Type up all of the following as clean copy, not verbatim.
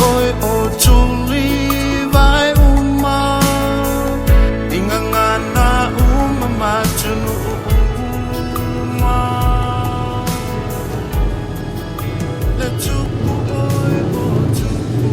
Oi o tuli vai uma inga ngana uma matunu uma le tupu oi o tupu.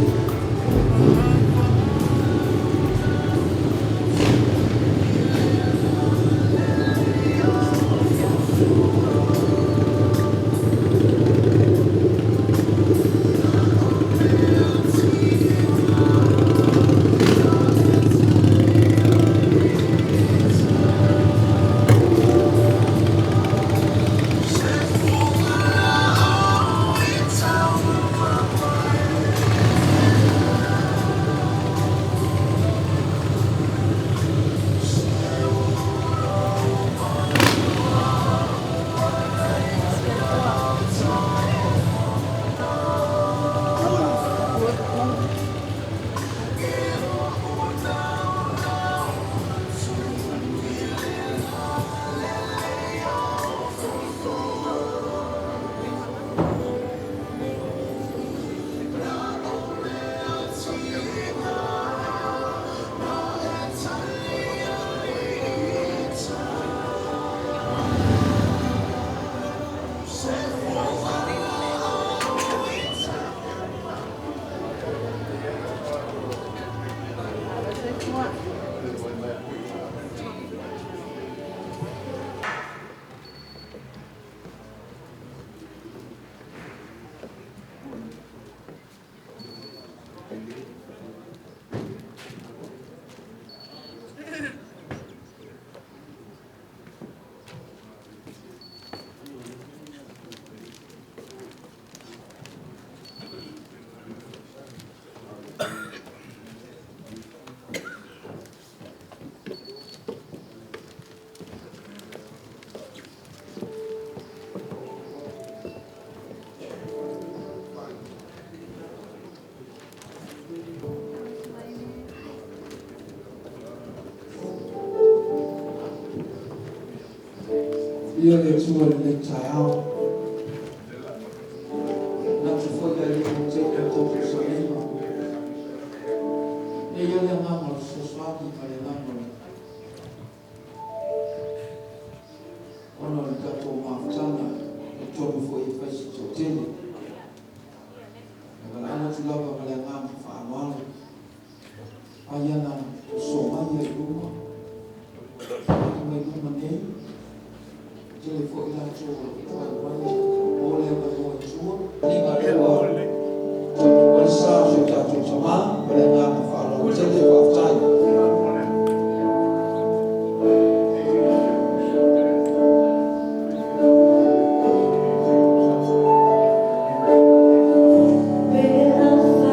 Ia le Atua i lenei taeao. Manatu foi ae le i te'i le tou fesoasoaniga. E i ai le agaga o le fesoasoani ma le agaga o le ona o le tatou mafutaga, e talitonu foi e fai si toatele. E valaau atu lava ma le agaga faaaloalo, ai ana soso mai i luma, ali mai luma nei, tele foi latou o lo o fai mai o le avanoa i tua. Liga lea ua taunuu mai le sa o si o tatou tama ma le agaga faaaloalo tele. Faafetai. Pe afai.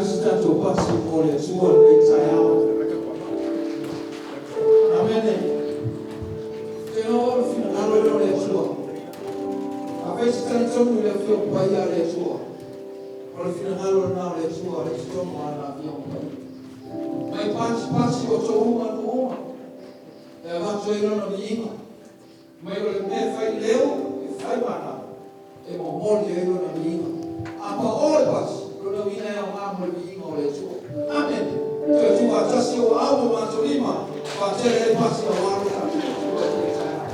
A se tatou pasi mo le Atua i lenei taeao. Amene. Ou te iloa o le finagalo lea o le Atua. Afai e te talitonu i le Afioga Paia a le Atua, o le finagalo lena o le Atua o lea e i totonu o Lana Afioga Paia. Mai pasipasi outou uma nuu uma e avatu ai Lona viiga. Mai o le mea e fai leo, e fai manava, e momoli ai Lona viiga. A pao le pasi, o lona uiga e aoga mo le viiga o le Atua. Amene. Toe tuufaatasi ou aao ma matou lima, faatele ai pasi aua lo tatou Atua i lenei taeao.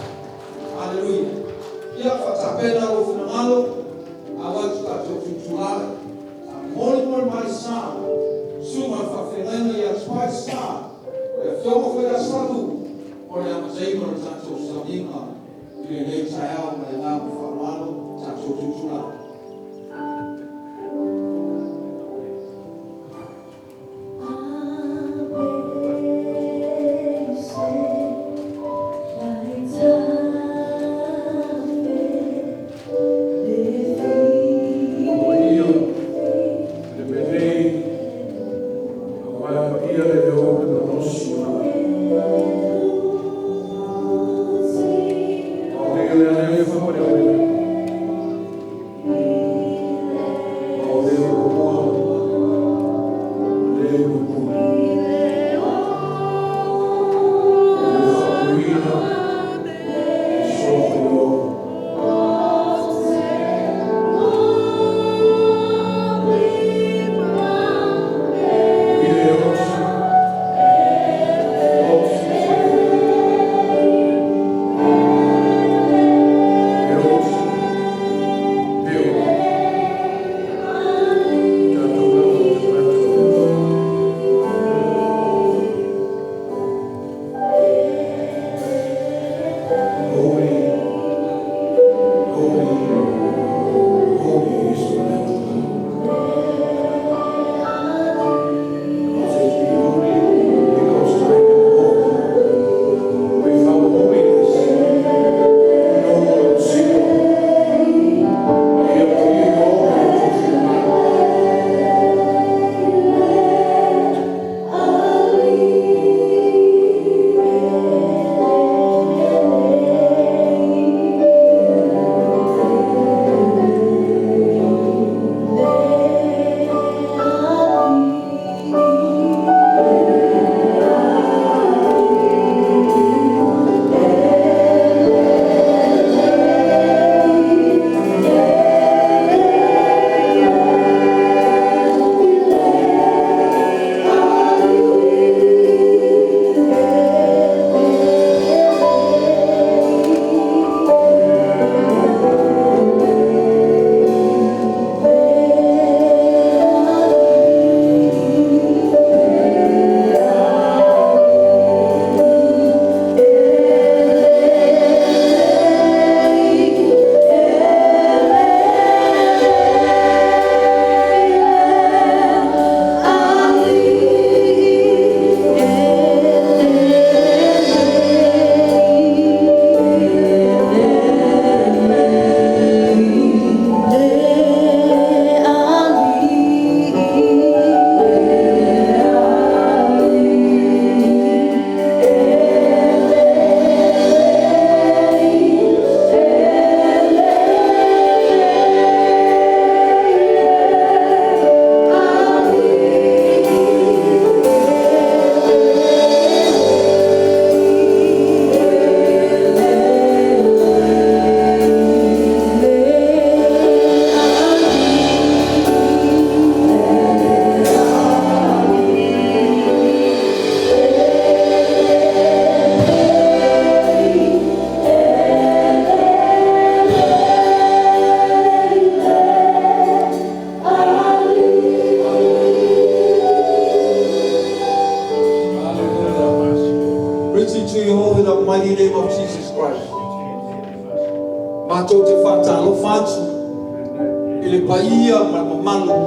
Aleluia. Ia faatapena lou finagalo, avatu tatou tutulai. A molimoli mai le sa, susuga i le faafeagaiga ia Spice Star, o le afioga foi ia Salu, o le amataina o le tatou sauniga i lenei taeao ma le agaga faaaloalo tatou tutulai. Paia le mea nei, aua e paia le leo o le malosi o le alefa ma le omega, o le muamua ma le mulimuli, le faatuina le soifua. I le osi, osi, e osi, e osi. Tatou lava o te matou. Holy, holy, holy is the Lamb of God. God says, be holy because I am holy. Without holiness, no one will see God. Ia paia i o e tofi mai. Preaching to you all in the mighty name of Jesus Christ. Matou te faatalofa atu i le paia ma le mamalu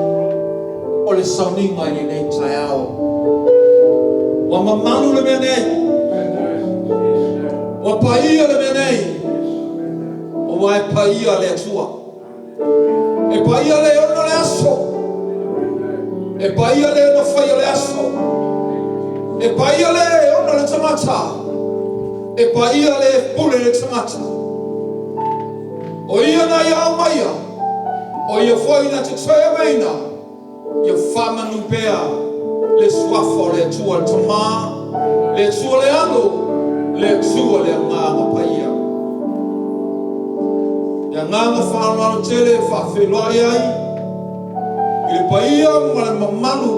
o le sauniga i lenei taeao. Ua mamalu le mea nei. Ua paia le mea nei. Aua e paia le Atua. E paia le ono le aso. E paia le na faia le aso. E paia le ona le tagata. E paia le pule le tagata. O ia na ia au maia. O ia foi na te toe aveina. Ia whamanu pea le suafa o le Atua le Tamā, le Atua le Alo, le Atua le Agaga Paia. Le agaga faaaloalo tele e faafeiloai ai i le paia ma le mamalu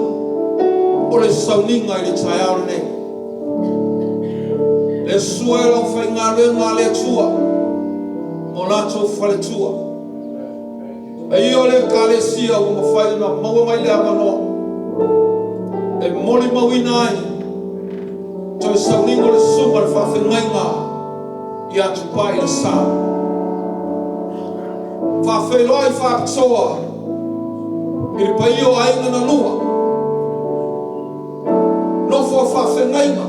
o le sauniga i le taeao lenei. Le sua e lau faigaluega a le Atua ma o latou faletua. Paia o le Ekalesia ua mafai ona maua mai le avanoa e molimauina ai toe sauniga o le susuga i le faafeagaiga ia Tupai le Sa. Faafeiloai faapitoa i le paia o aiga na lua, nofo a faafeagaiga,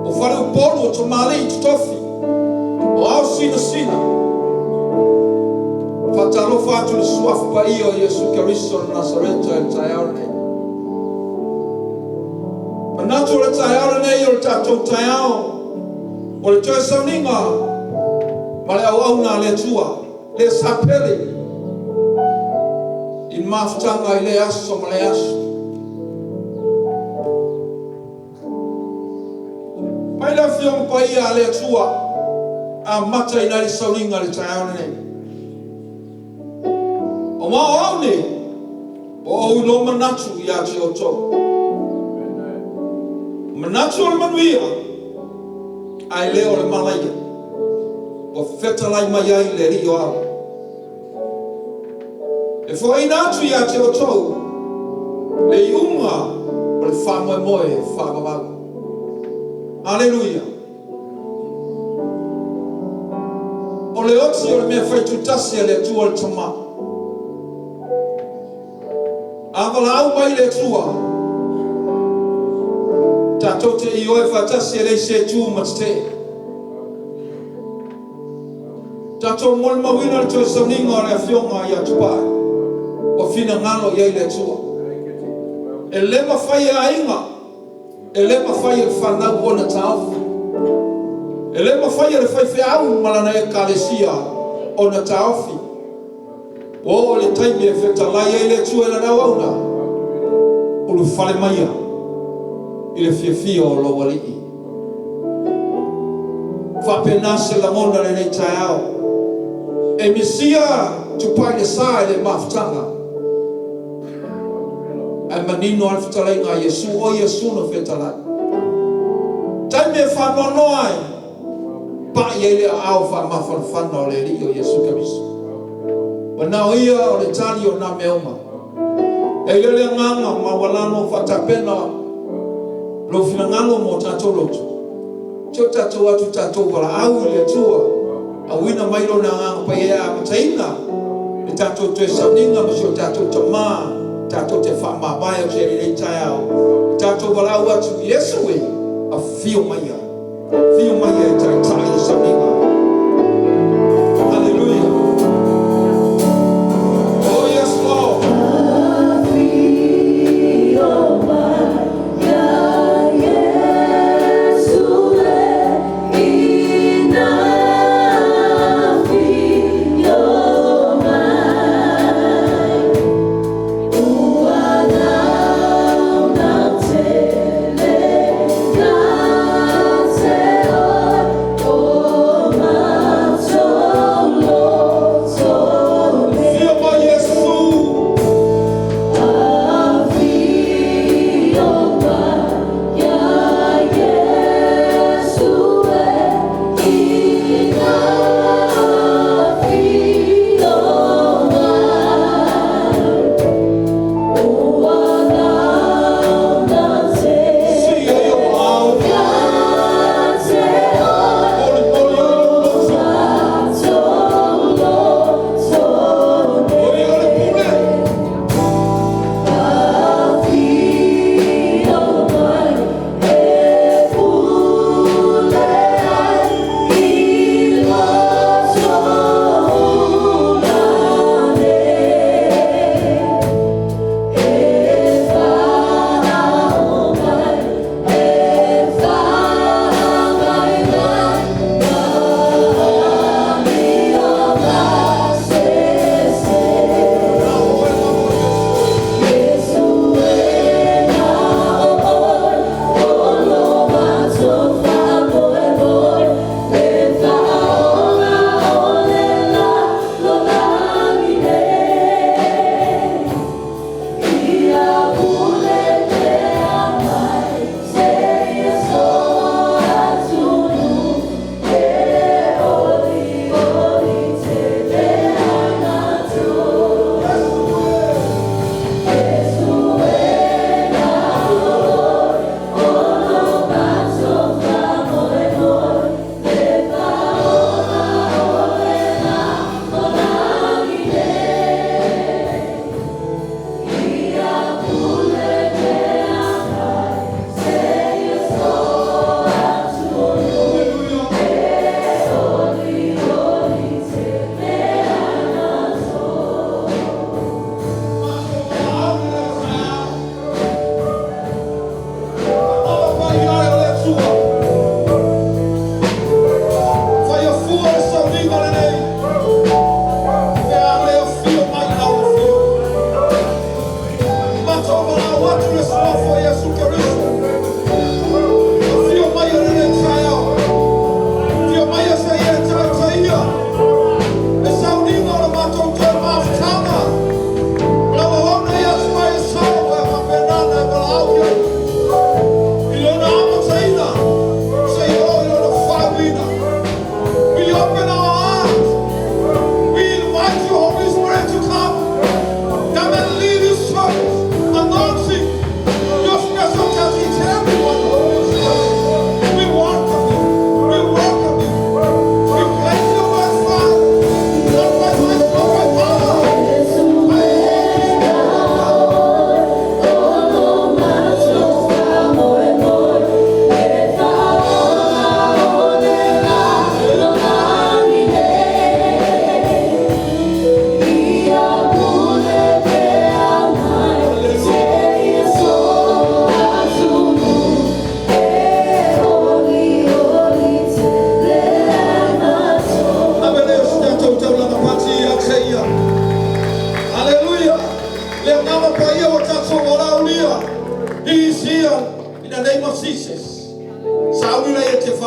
o Faleupolu o Tamalii Totofi, o Ao Sinasina. Faatalofa atu i le suafa paia o Iesu Keriso o le Nasareta i le taeao lenei. Manatu o le taeao lenei o le tatou taeao o le toe sauniga ma le auauna a le Atua, le sapele i le mafutaga i lea aso ma lea aso. Mai le afioga paia a le Atua, amata ina i le sauniga i le taeao lenei. O mao au nei, o ou iloa manatu ia te outou. Manatu o le manuia, ae le o le malaia. Ua fetalai mai ai le Alii o Ao. E foaiina atu ia te outou le iuga o le faamoemoe faavavau. Aleluia! O le oti o le mea faitutasi a le Atua le Tama. A valaau mai le Atua, tatou te ioe faatasi e leai se tu ma tetee. Tatou molimauina le toe sauniga o le afioga ia Tupai, ua finagalo i ai le Atua. E le mafai e aiga, e le mafai e le fanau ona taofi. E le mafai e le faifeau ma lana Ekalesia ona taofi. Ua oo i le taimi e fetalai ai le Atua i lana auauna, ulufale maia i le fiafia o lou Alii. Faapena se lagona i lenei taeao. E misia Tupai le Sa i le mafutaga, ae manino lava le fetalaiga a Iesu, o Iesu na fetalai. Taimi e faanoanoa ai, pai ai le aao faamafanafana o le Alii o Iesu Keriso. Ua na o ia o le tali o nā mea uma. E i ai le agaga maualalo faatapena lou finagalo mo tatou loto. Se o tatou atu tatou valaau i le Atua, auina mai lona agaga paia e amataina le tatou toe sauniga ma si o tatou Tamā, tatou te faamavae atu i lenei taeao. Tatou valaau atu, Iesu e, afio maia. Afio maia e taitai le sauniga. Hallelujah. Oh yes, Lord. Afio mai Iesu e ina afio mai ua naunau tele na te o.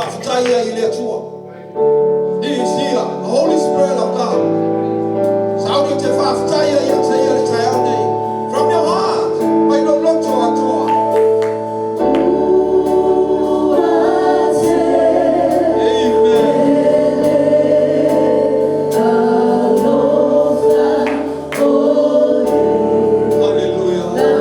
Faafetai ai i le Atua. He is here, the Holy Spirit of God. Sauni te faafetai ai ia te ia le taeao nei. From your heart, mai lou loto atoa. Amen. Hallelujah.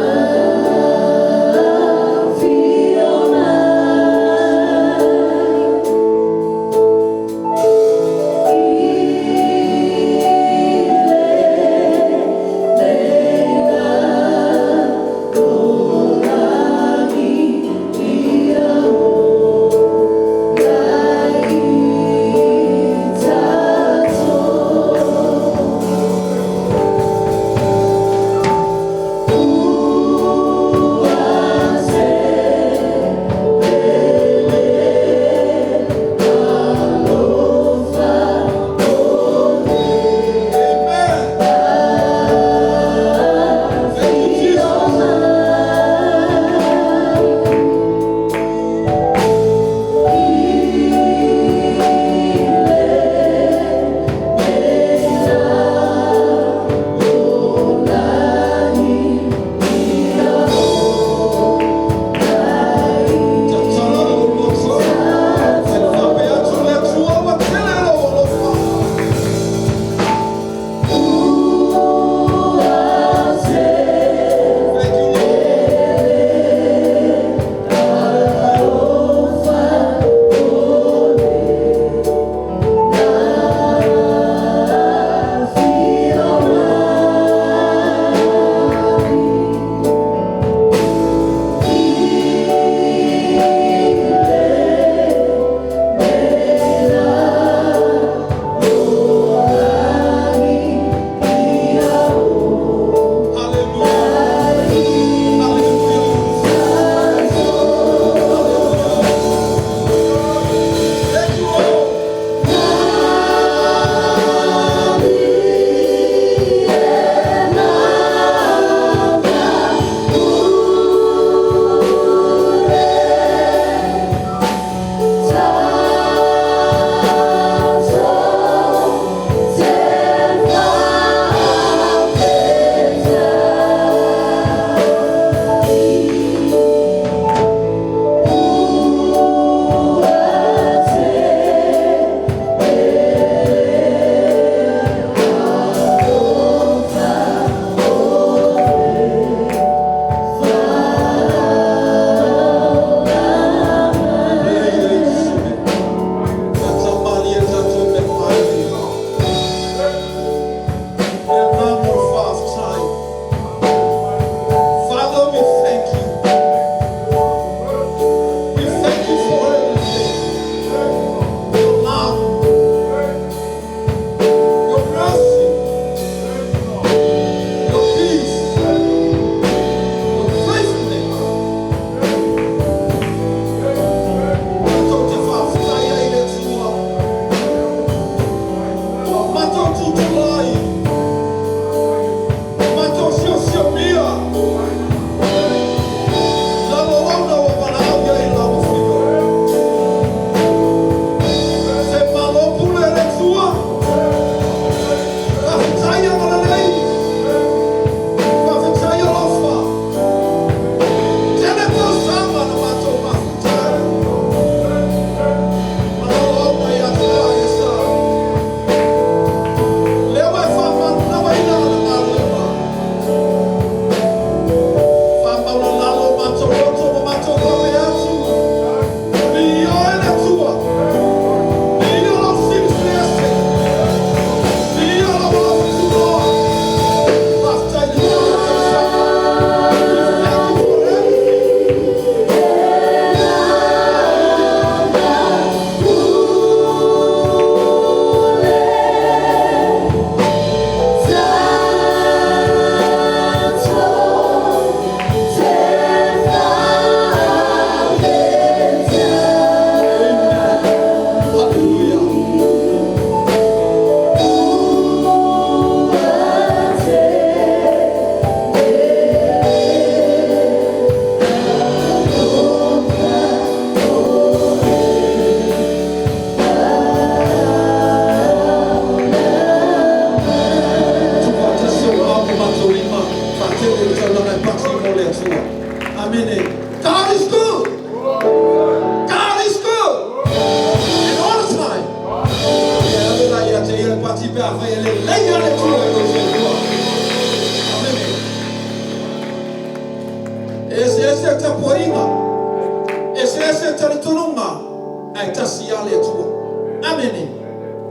Atua. Amene.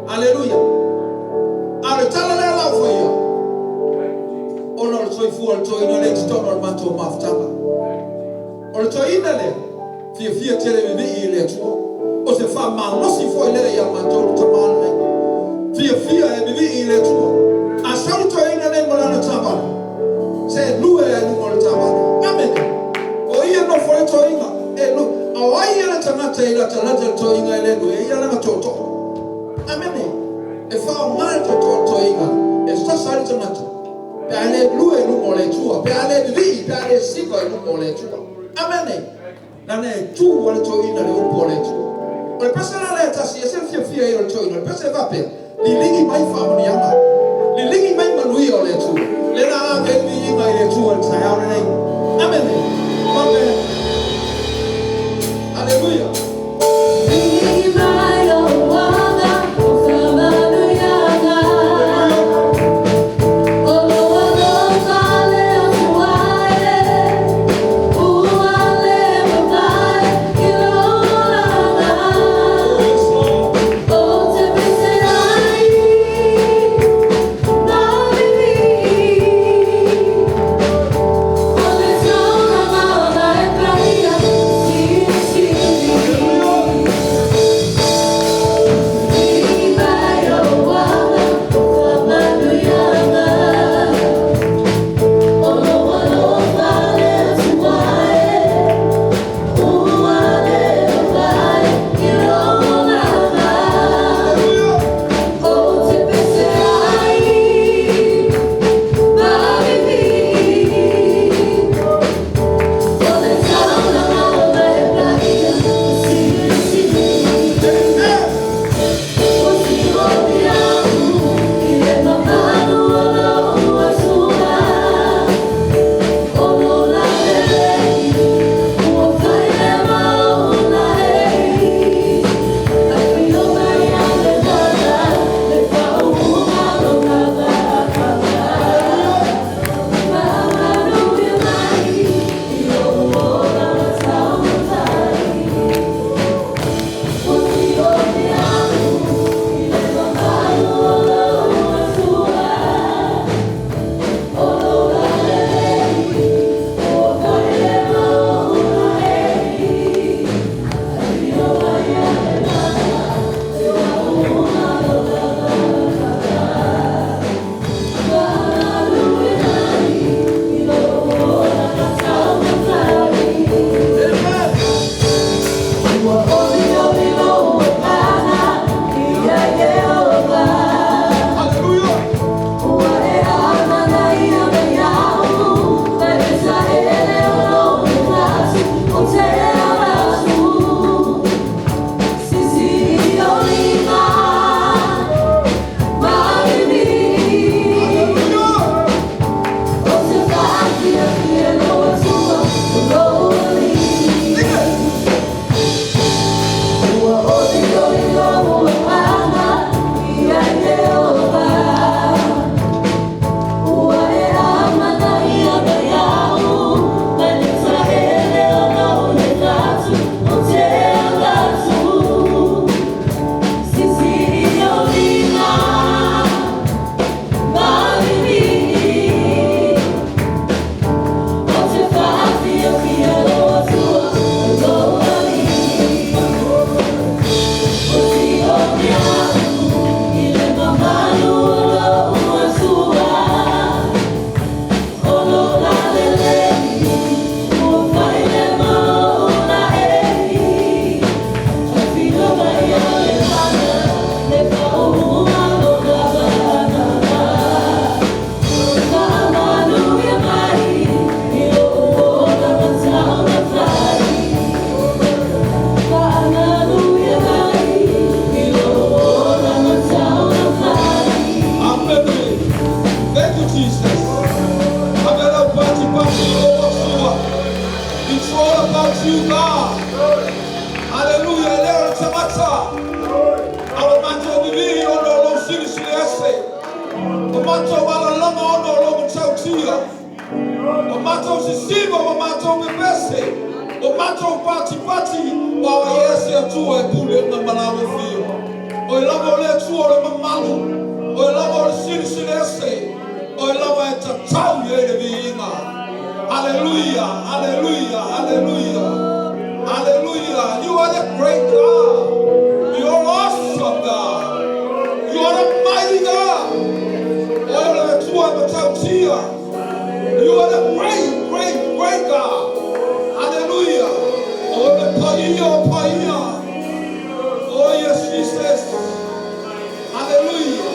Aleluia. A o le tala lea la o faia, ona o le soifua o le toeaina lea i totonu o le matou mafutaga. O le toeaina lea, fiafia tele vivii i le Atua. O se faamalosi foi lea ia matou le tama lenei. Fiafia e vivii i le Atua. A sau le toeaina nei ma lana taavale, se lue ai luga o le taavale. Amene. O ia nofo ai le toeaina, e lue. A o ai ia le tagata e latalata i le toeaina e le lue, e ia lana tootoo. Amene. E faaaoga le tootoo o le toeaina e sasa ai le tagata pe a le lue i luma o le Atua, pe a le vivii, pe a le siva i luma o le Atua. Amene. Leaga e tu ai le toeaina i le upu a le Atua. O le pese la lea e tasi e ese le fiafia ai o le toeaina, o le pese e faapea, Liligi mai faamanuiaga, liligi mai manuia o le Atua. Lea la ave ai le viiga i le Atua i le taeao lenei. Amene. Faapea. Aleluia. Liligi mai lou aga o faamanuiaga. O lou alofa le Atua e, ua le mavae i lou olaga. Yes, Lord. Ou te pese ai ma vivii. O le taulaga ona e paia silisili. Liligi mai lou aga o faamanuiaga. O lou alofa le Atua e, ua le mavae i lou olaga. Aleluia. Ou te pese ai ma vivii. O le taulaga ona e paia silisili. Amen. O sioli au i le mamalu o lou Atua. O lou lalelei ua fai le mauna ei. Afio mai a le lala, le faauuga lona vaavaga. Faamanuia mai i lou olaga taumafai. O sioli au i le mamalu o lou Atua. O lou lalelei ua fai le mauna ei. Afio mai a le lala, le faauuga lona vaavaga. Faamanuia mai i lou olaga taumafai. Amen. Ua olioli lou agaga ia Ieova. Aleluia. Ua e amanaia me ia'u, mai le saele o lou manatu ou te avatu. Sisii ou lima ma vivii. Aleluia. Ou te faafiafia i lou Atua, o lou Alii. Sing it. Ua olioli lou agaga ia Ieova. Ua e amanaia me ia'u, mai le saele o lou manatu ou te avatu. Sisii ou lima ma vivii. Ou te faafiafia i lou Atua, o lou Alii. O sioli au i le mamalu o lou Atua. O lou lalelei ua fai le mauna ei. Afio mai a le lala, le faauuga lona vaavaga. Faamanuia mai i lou olaga taumafai. Faamanuia mai i lou olaga taumafai. Amen. Thank you, Jesus. Avela pati pati o Atua. It's all about you, God. Hallelujah. E le o le tagata. A o matou vivii ona o lou silisili ese. O matou alalaga ona o lou matautia. O matou sisiva ma matou pepese. O matou patipati o ai ea se Atua e pulega ma lau afio. Oe lava o le Atua o le mamalu, Oe lava o le Silisili Ese, Oe lava e tatau i ai le viiga. Haleluia, haleluia, haleluia, haleluia. You are the great God. You are awesome God. You are the mighty God. Oe o le Atua e matautia. You are the great, great, great God. Hallelujah. O le paia o paia. Oh yes, Jesus. Hallelujah.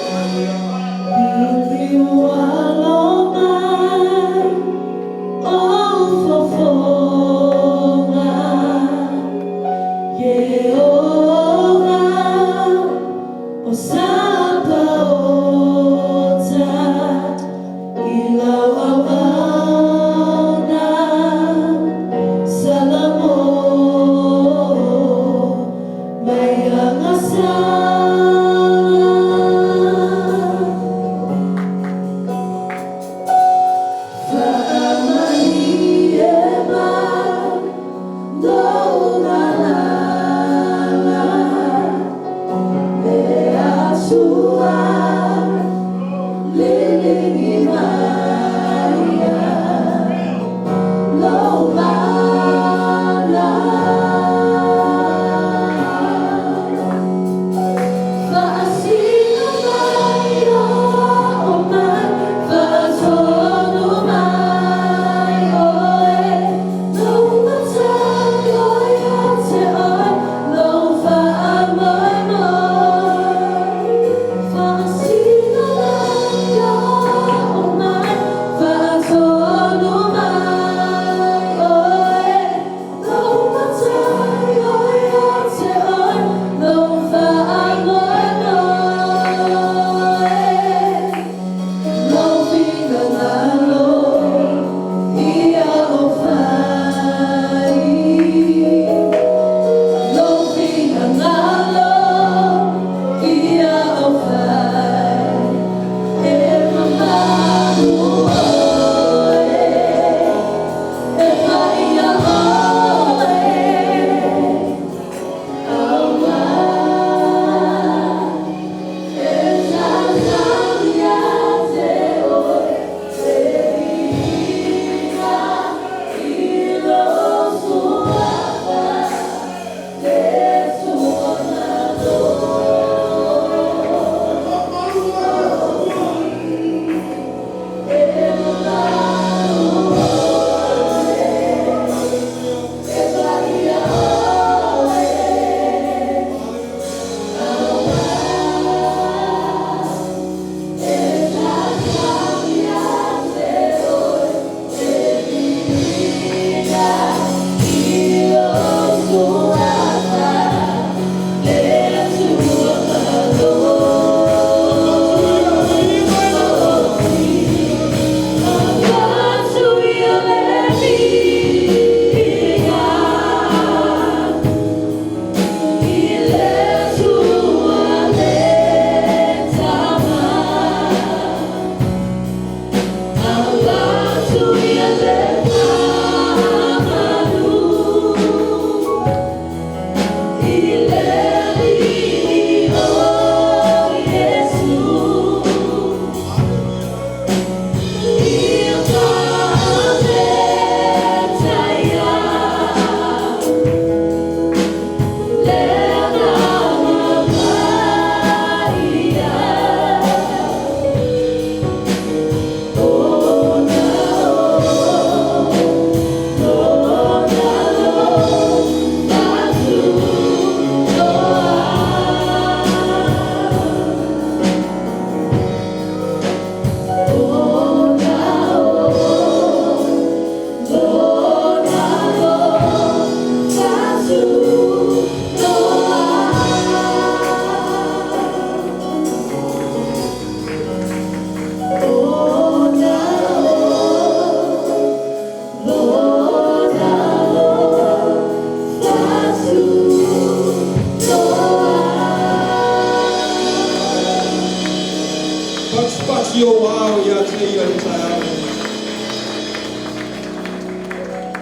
Patipati o ao ia te ia le taeao.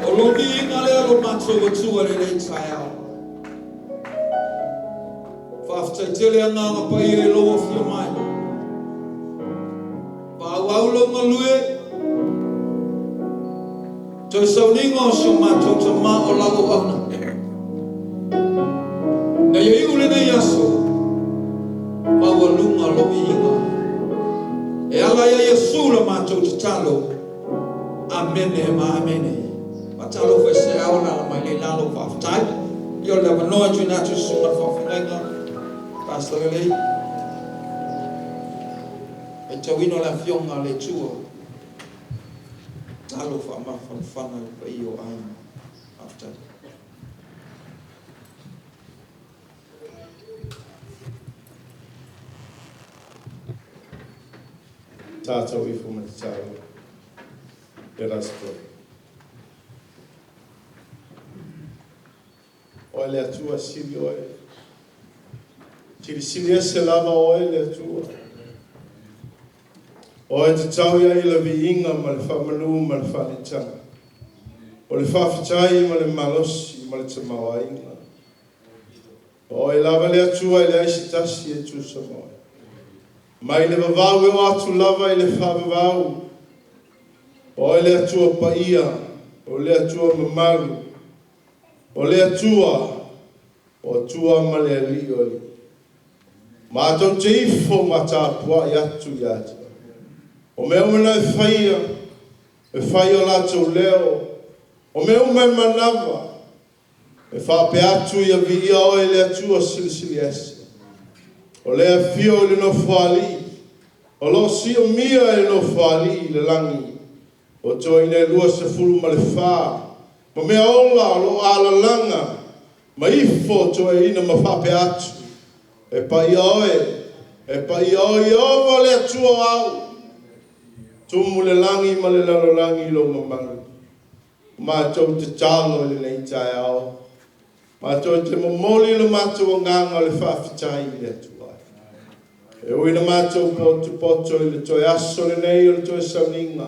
O lo viiga lea lo matou. matou Atua i lenei taeao. Faafetai tele Agaga Paia i lou afio mai. Faaauau lou galue, toe sauniga o si o matou Tama o lau auauna. Ina ia iu lenei aso, maualuga lou viiga. E ala ia Iesu la matou tatalo. Amene ma amene. Faatalofa i se ao alaala mai lea i lalo. Faafetai. Ia o le avanoa e tuuina atu i le susuga i le faafeagaiga, Pastor Lelei. Matauina o le Afioga a le Atua. Tatalo faamafanafana i le paia o aiga. Faafetai. Tatou ifo ma tatalo. Let us pray. Oe le Atua sili oe. Silisili ese lava oe le Atua. Oe tatau i ai le viiga ma le faamanu ma le faaletaga. O le faafetai ma le malosi ma le tamaoaiga. O oe lava le Atua e leai se tasi e tusa ma oe. Mai le vavau e oo atu lava i le faavavau. O oe le Atua paia, o le Atua mamalu, o le Atua, o Atua ma le Alii o alii. Matou te ifo ma tapuai atu ia te oe. O mea uma na e faia, e fai o latou leo, o mea uma e manava, e faapea atu ia viia oe le Atua silisili ese. O le afio i le nofoalii, o lo o siomia e le nofoalii i le lagi, o toeaiina e 24, ma mea ola o lo o alalaga, ma ifo toeaiina ma faapea atu, e paia oe, e paia oe Ieova le Atua o au, tumu le lagi ma le lalolagi i lou mamalu. Matou tatalo i lenei taeao. Matou te momoli le matou agaga o le faafetai i le Atua. E ui na matou potopoto i le toe aso lenei o le toe sauniga,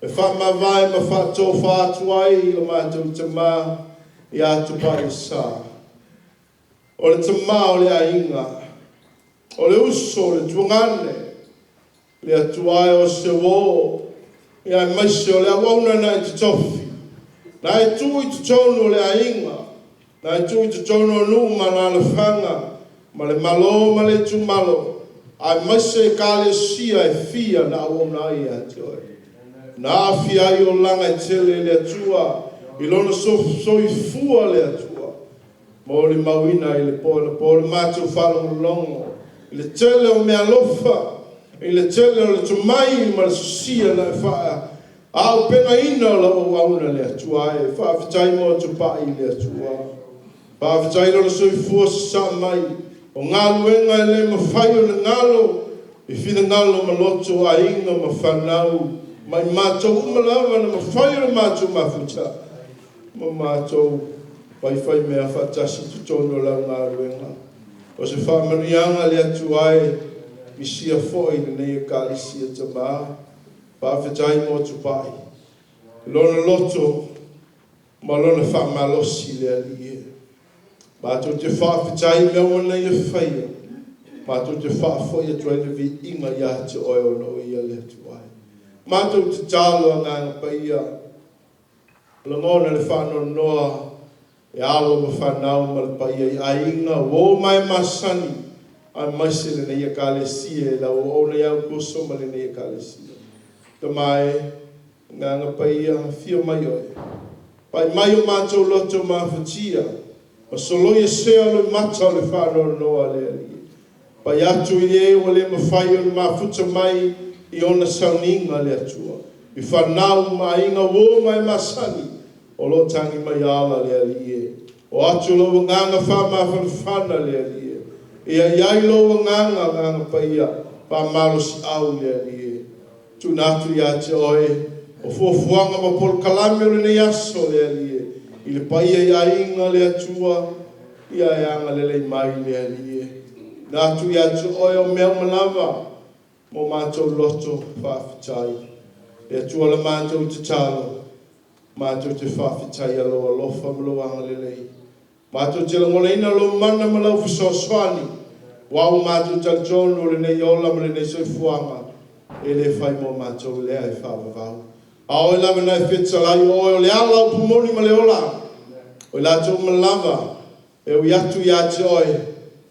e faamavae ma faatofa atu ai i le matou tama ia Tupailasa. O le tama o le aiga, o le uso o le tuagane, le Atua e o se uō, ia aemaise o le auauna na e totofi, na e tuu i totonu o le aiga, na e tuu i totonu o nuu ma alaalafaga, ma le Malo ma le itumalo, aemaise ekalesia e fia na auauna ai ia te oe. Na aafia ai olaga e tele e le Atua i lona soifua le Atua. Molimauina i le po anapo le matou faalogologo i le tele o meaalofa, i le tele o le tomai ma le sosia na e faaaupegaina o lau auauna le Atua e. Faafetai mo Tupai i le Atua. Faafetai lona soifua sasaa mai o galuega e le mafai ona galo i finagalo ma loto o aiga ma fanau ma i matou uma lava na mafai ona matou mafuta ma matou faifaimea faatasi i totonu o lau galuega. O se faamanuiaga le Atua e misia foi lenei Ekalesia Tama. Faafetai mo Tupai, lona loto ma lona faamalosi le Alii e. Matou te faafetai i mea uma na ia faia. Matou te faafoi atu ai le viiga ia te oe ona o ia le Atua e. Matou tatalo Agaga Paia, lagona le faanoanoa e alo ma fanau ma le paia i aiga, uō ma e masani, aemaise lenei Ekalesia e lau auauna ia Aukuso ma lenei Ekalesia. Tama e, Agaga Paia, afio mai oe. Pai mai o matou loto mafatia, ma soloi esea loimata o le faanoanoa le Alii. Pai atu i e ua le mafai ona mafuta mai i ona sauniga le Atua. I fanau ma aiga uō ma e masani, o lo o tagi mai ala le Alii e. O atu lou agaga faamafanafana le Alii e. Ia i ai lou agaga, Agaga Paia, faamalosiau le Alii e. Tuuina atu ia te oe o fuafuaga ma polokalame o lenei aso le Alii e. I le paia i aiga le Atua, ia e agalelei mai le Alii e. Tuuina atu ia te oe o mea uma lava mo matou loto faafetai. Le Atua la matou tatalo. Mātou te faafetaia lou alofa ma lou agalelei. Mātou te lagonaina lou mana ma lau fesoasoani. Ua ua matou talitonu o lenei ola ma lenei soifuaga e le fai mo matou lea e faavavau. A o oe lava na e fetalai, o oe o le ala, upu moni ma le ola. O i latou uma lava e ui atu ia te oe,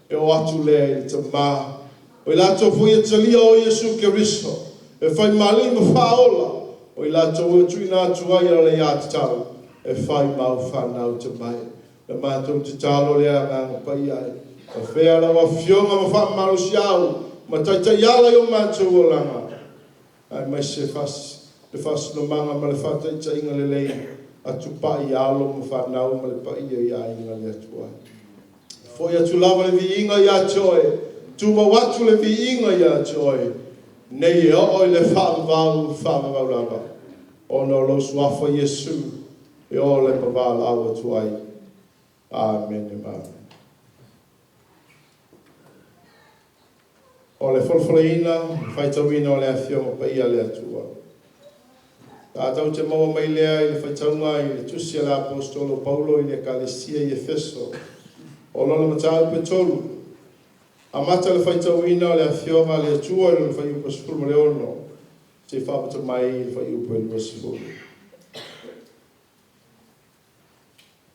e oo atu lea i le Tama. O i latou foi e talia oe Iesu Keriso e fai ma Alii ma Faaola, o i latou e tuuina atu ai ala aiatatau e fai ma au fanau tamai. Le matou tatalo lea Agaga Paia e afea lau Afioga ma faamalosiau ma taitaiala i o matou olaga, aemaise le faasinomaga ma le faataitaiga lelei atu pai i alo ma fanau ma le paia i aiga le Atua. Fo'i atu lava le viiga ia te oe, tumau atu le viiga ia te oe, nei e oo i le faavavau, faavavau lava, ona o lou suafa Iesu e ola ma valaau atu ai. Amene ma amene. O le folafolaina, faitauina o le Afioga Paia a le Atua. Tatou te maua mai lea i le faitauga i le tusi a le Aposetolo Paulo i le Ekalesia i Efeso. O lona mataupu e 3. Amata le faitauina o le Afioga a le Atua i lona fuaiupu 16, seia faamata mai i le fuaiupu e 20.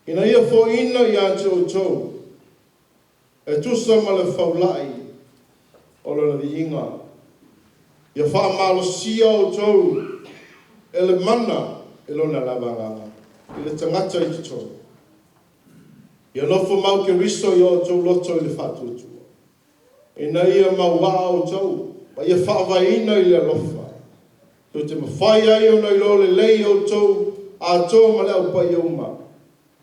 Ina ia foaiina ia te outou, e tusa ma le faulai o lona viiga, ia faamalosia outou e le mana e lona lava agaga i le tagata i totonu. Ia nofo mau Keriso i o outou loto i le faatuatua, ina ia mauaa outou ma ia faavaeina i le alofa, tou te mafai ai ona iloa lelei outou atoa ma le Au Paia uma,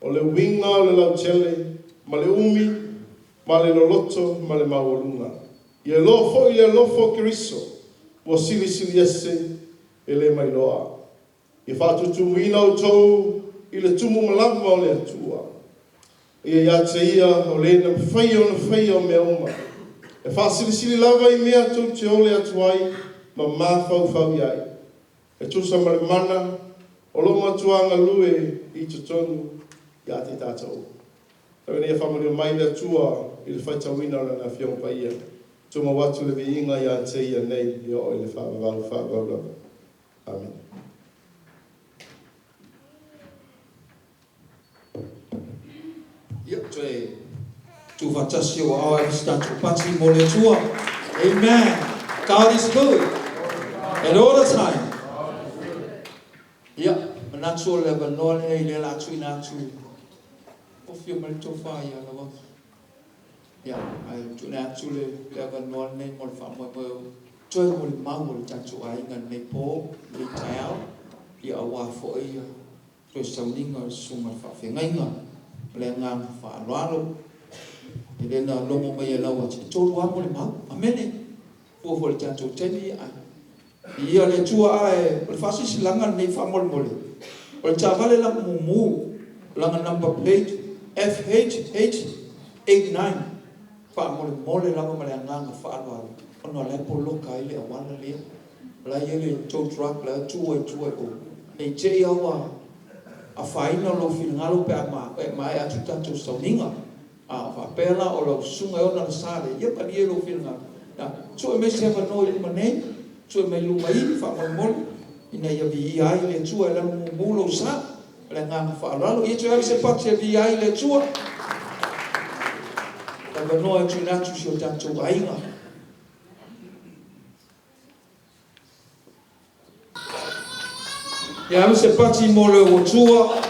o le uiga o le lautele ma le umi ma le loloto ma le maualuga. Ia iloa foi le alofa o Keriso ua silisili ese e le mailoa. Ia faatutumuina outou i le tumu malava o le Atua. Ia ia te ia o le na mafaia ona faia o mea uma, e faasilisili lava i mea tou te ole atu ai ma mafaufau i ai, e tusa ma le mana o lo o matua galue i totonu ia te tatou. Tau ina ia faamanuia mai le Atua i le faitauina o Lana Afioga Paia. Tumau atu le viiga ia te ia nei e oo i le faavavau, faavavau lava. Amene. Ia, toe tuufaatasi ou aao e se tatou pati mo le Atua. Amen. God is good. And all the time. Ia, manatu o le avanoa lenei lea o le a tuuina atu o afio mai le tofa ia Lauaki. Ia, ae tuuina atu le avanoa lenei mo le faamoemoe o toe molimau o le tatou aiga i lenei po, lenei taeao, ia aua foi ia toe sauniga o le susuga i le faafeagaiga. Ma le agaga faaaloalo. E le na logo mai e Lauaki, e 3 lava molimau. Amene. Fua foi i le tatou taimi, ae viia le Atua. Ae o le faasilasilaga lenei faamolemole, o le taavale laga mumu, laga number plate FHH89, faamolemole lava ma le agaga faaaloalo, ona o la e poloka ai le auala lea. O la e i ai le tow truck la e tu ai tua i o. Ne i te i lava ua afaina lou finagalo pe a maea atu tatou sauniga. A faapea la o lau susuga e ona le sa lea, ia malie lou finagalo. Na, sue mai se avanoa i luma nei, sue mai luma i, faamolemole, ina ia viia ai le Atua e lanu mumu lou sa. O le agaga faaaloalo. Ia toe ave se pati e viia ai le Atua. Le avanoa e tuuina atu i si o tatou aiga. Ia ave se pati mo le Atua.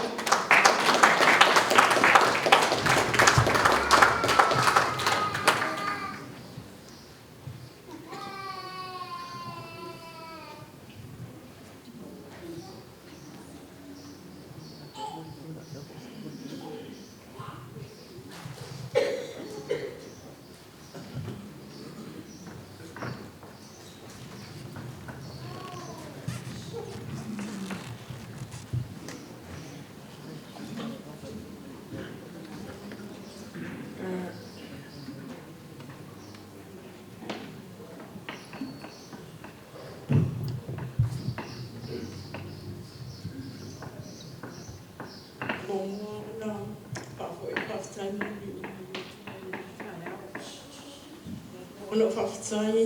Ona ou faafetai i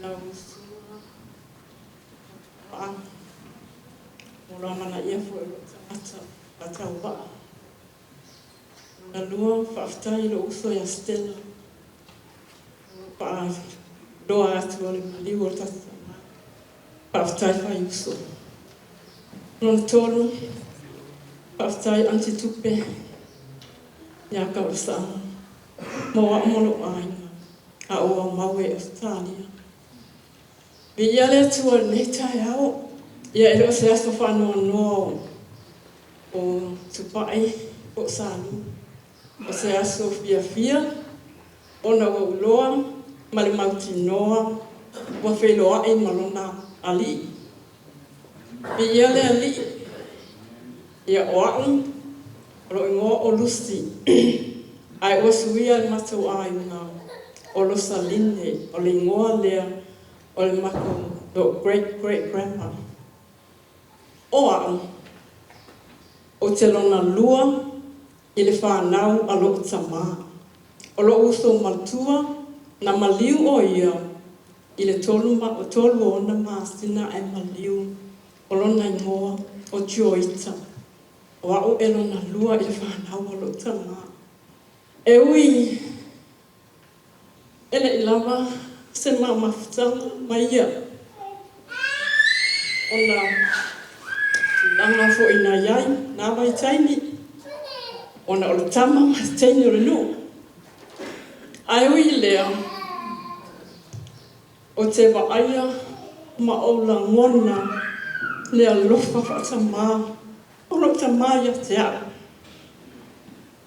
lau Susuga Paa mo lou amanaia foi o lou tagata faatauvaa. Lona lua, faafetai i lou uso ia Stella mo lou faailoa atu o le maliu o le tatou tama. Faafetai faiuso. Lona tolu, faafetai Aunty Tupe ia Kaulasaga mo au ma lou aiga a o aumau ai i Ausetalia. Viia le Atua i lenei taeao. Ia e le o se aso faanoanoa o Tupai po o Salu. O se aso fiafia ona ua ou iloa ma le mautinoa ua feiloai ma lona Alii. Viia le Alii. Ia o au, o lou igoa o Lucy, ae ua suia e le matou aiga o Losaline, o le igoa lea o le matou lou great great grandma. O au, ou te lona lua i le fanau a lou tamā. O lou uso matua, na maliu o ia i le 36 o ona masina ae maliu, o lona igoa o Joita. O au e lona lua i le fanau a lou tamā. E ui e le i lava se ma mafutaga ma ia ona tulaga foi na i ai na vaitaimi, ona o le tama ma le teine o le nuu. Ae ui i lea, ou te vaaia ma ou lagona le alofa faatamā o lou tamā ia te au.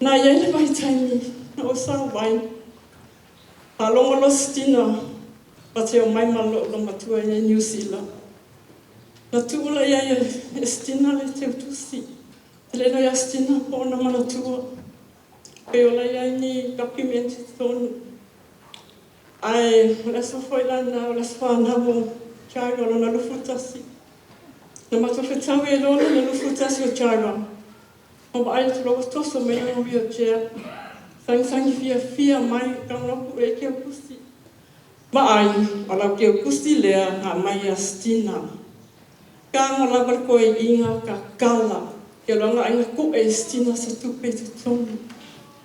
Na i ai le vaitaimi na ou sau ai, faalogo loa si tina ta te omai ma lou olomatua i Niu Sila. Na tuu la i ai e Sitina le teutusi. E le iloa ia Sitina po o ona manatua. Pei o la e i ai ni document i totonu. Ae o le aso foi lena o le aso fanau o Jairo lona 21. Na matou fetaui ai loa lea i le 21 o Jairo. Ma vaai atu loa ua toso mai lana wheelchair. Sagisagi fiafia mai, tago loa pue ai teutusi. Vaai, o lau teutusi lea na aumai ia Sitina. Tago lava le toeaiina tatala, ke loa na tuu e Sitina se tupe i totonu.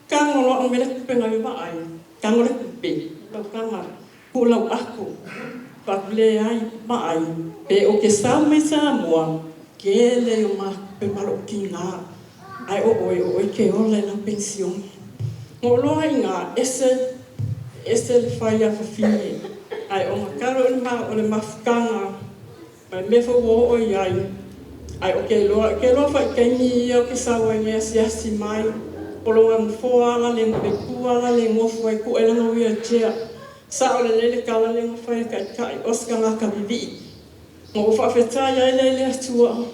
Tago loa aumai le tupe na vaai, tago le tupe, lau taga, tuu lau ato. Faatu leai, vaai, pe ou te sau mai Samoa, tele o ma tupe ma lou tina. Ae o oe, o oe te ola i lau penisione. Na ou iloa ai i ina, ese, ese le fai a fafine. Ae o matalo o le mafutaga, ma le mea foi ua oo i ai, ae ou te iloa, ou te iloa foi i taimi ia ou te sau ai nei asiasi mai, o lona nofoa lava le itu lava la e nofo ai tuu ai lana wheelchair. Sao lelei le tala lea na fai e Taitai, o se tagata vivii. Na ou faafetai ai lea i le Atua,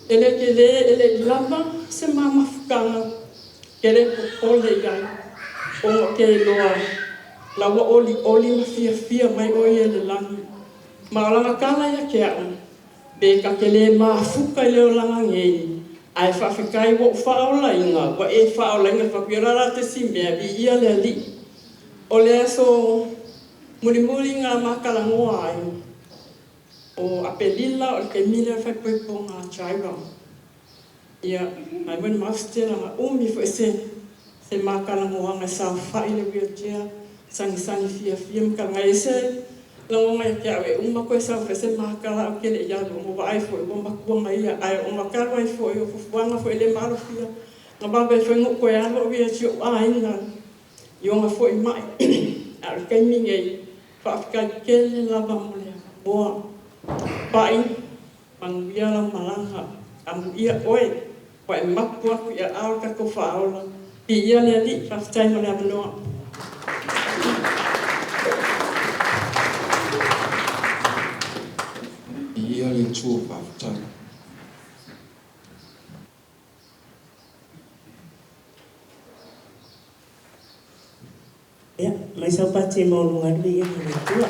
e le tele, e le i lava se ma mafutaga, ke le popole i ai, ona ou te iloa la ua olioli ma fiafia mai o ia i le lagi. Ma o lana tala ia te au, pe ta te le mafuta i le olaga nei, ae faafetai ua ou faaolaina, ua e faaolaina. Fai atu, ia o le a la le isi mea, viia le Alii. O le aso mulimuli na ma talanoa ai, o Aperila, o le taimi lea o le faaipoipoga a Jairo. Ia, ae molimau Stella na umi foi se ma talanoaga e saofai i le wheelchair, sagisagi fiafia ma talanoa. E ese lagona ia te au e uma toe saofai se ma tala ae ou te le i alu, ona vaai foi ua matua ma ia. Ae ona talu ai foi o fuafuaga foi e le maalofia, na vave ai foi ona ou toe alu au ia i si ou aiga i ona foi mai. Ae o le taimi nei, faafetai tele lava mo le avanoa. Pai, manuia lau malaga, amuia oe, ua e mapu atu i aao o le tatou Faaola. Viia le Alii, faafetai mo le avanoa. Viia le Atua, faafetai. Ia, mai sau pati e maualuga ai le viiga o le Atua.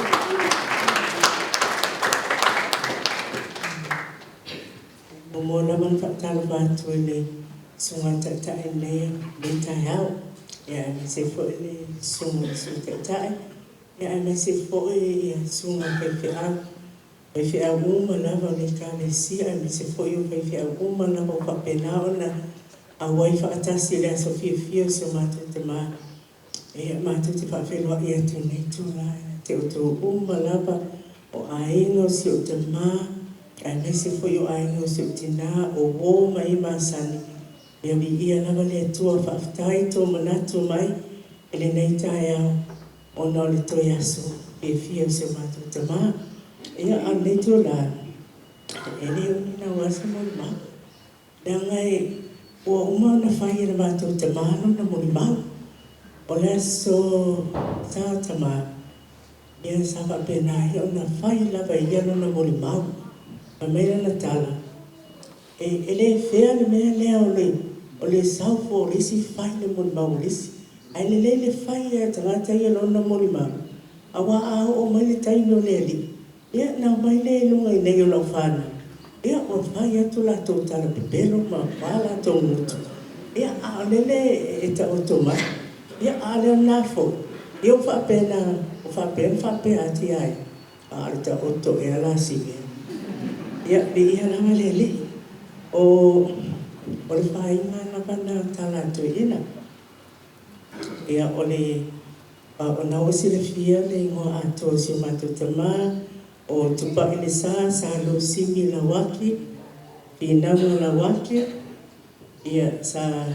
Muamua lava ona faatalofa atu i le Susuga i le Taitai i lenei taeao, aemaise foi le Susuga i le Sui Taitai. Ia aemaise foi ia susuga i faifeau, faifeau uma lava o le Ekalesia aemaise foi o faifeau uma lava ua faapena ona auai faatasi i le aso fiafia o si o matou tama. Ia matou te faafeiloai atu i lenei itula ia te outou uma lava o aiga o si ou tama aemaise foi o aiga o si ou tina, o uo ma e masani. Ia viia lava le Atua. Faafetai i tou manatu mai i lenei taeao ona o le toe aso fiafia o si o matou tama. Ia, a o lenei itula, e le umi naua se molimau, leaga e ua uma ona fai e le matou tama lona molimau. O le aso Sa tama, ia sa faapena ai ona fai lava e ia lona molimau. Fai mai lana tala, E le fair le mea lea o le sau fua o le isi fai le molimau a le isi. Ae lelei le fai lava e le tagata ia lona molimau, aua a oo mai le taimi o le Alii, ia ona omai lea i luga i inei o lau fanau, ia ua fai atu latou tala pepelo ma a latou gutu, ia a o lele e taoto mai. Ia a o lena foi, ia ua faapena, ua faapea ona faapea atu ia ia, a o le taoto ea la si mea. Ia, viia lava le Alii. O o le fāiga lava lena o tala a toeaiina. Ia, o le o lena ua silafia le igoa atoa o si o matou tama, o Tupailesa Sa Lusimi Lauaki, Finauga Lauaki. Ia, sa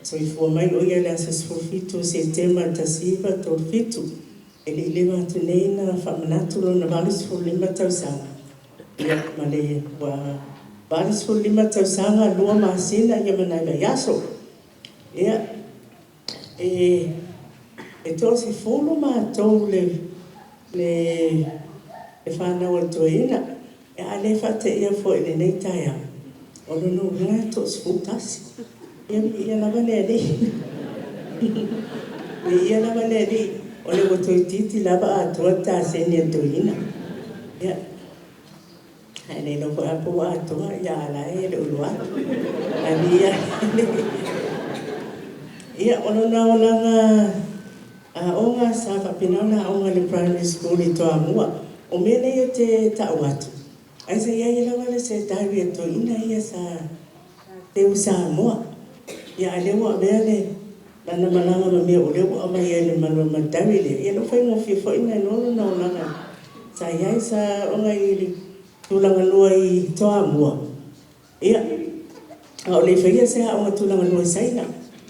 soifua mai o ia i le aso 17 o Setema 1937. E le i leva atu nei na faamanatu lona 85 tausaga, ia, ma le ua 85 tausaga, lua masina ia ma nai vaiaso. Ia, e e toasefulu matou le le le fanau a le toeaina, a le faateia foi i lenei taeao, o lona uiga e toasefulutasi. Ia viia lava le Alii. Viia lava le Alii, o lea ua toeitiiti lava atoa le taseni a le toeaina. Ia, ae le iloa foi lava po ua atoa, ia a o la e le o iloa atu. Ae viia le Alii. Ia, o lona olaga aoga sa faapena ona aoga i le primary school i Toamua. O mea nei ou te tau atu, ae sa i ai lava se diary a toeaiina ia sa teu i Samoa. Ia a o lea ua avea le lana malaga ma mea o lea ua aumai ai ma le diary lea, ia o lea ua faigofie foi ona iloa lona olaga sa i ai. Sa aoga i le Tulagalua i Toamua, ia, a o le i faia se aoga Tulagalua i Saina.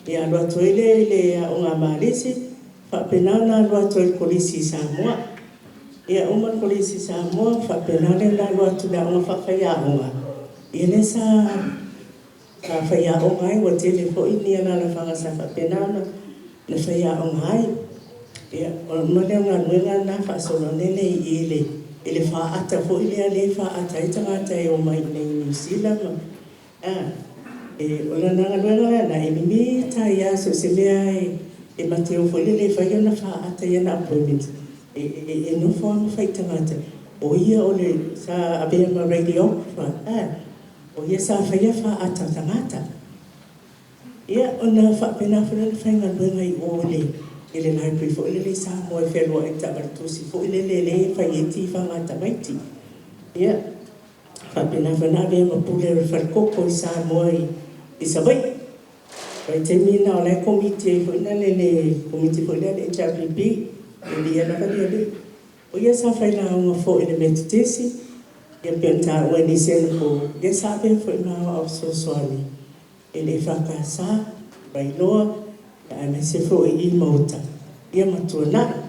Ia alu atu ai lea i le aoga a Malisi, faapena ona alu atu ai i le Kolisi i Samoa. Ia uma le Kolisi i Samoa, faapena lea ona alu atu i le aoga faafaiaoga, ia lea sa faiaoga ai, ua tele foi ni alaalafaga sa faapena ona faiaoga ai. Ia, ona uma lea o galuega na faasolo ane lea i i i le faata foi lea e faata ai tagata e omai i inei i Niu Sila ma, a, o lana galuega la lena, e mimita ai lava so o se mea e ma te o foi lele e fai ana faata i ana appointment, e nofo lava ma fai i tagata, o ia o le sa avea ma radiographer, a, o ia sa faia faata o tagata. Ia, ona faapena foi lea ona faigaluega i o i le library foi lele i Samoa e fealuai i le taavale tusi foi lele lea e fai ai tifaga a tamaiti. Ia, faapena foi ona avea ma pule o le falekoko i Samoa i Savaii. Vaitaimi na o la e komiti ai foi lale le komiti foi lea a le HRPP, e viia lava le Alii. O ia sa failauga foi i le Metotisi, ia pei ona taua e nisi anapo, ia sa avea foi ma aoao fesoasoani i le EFKS, Vailoa, aemaise foi i Maota, ia ma Tuanai.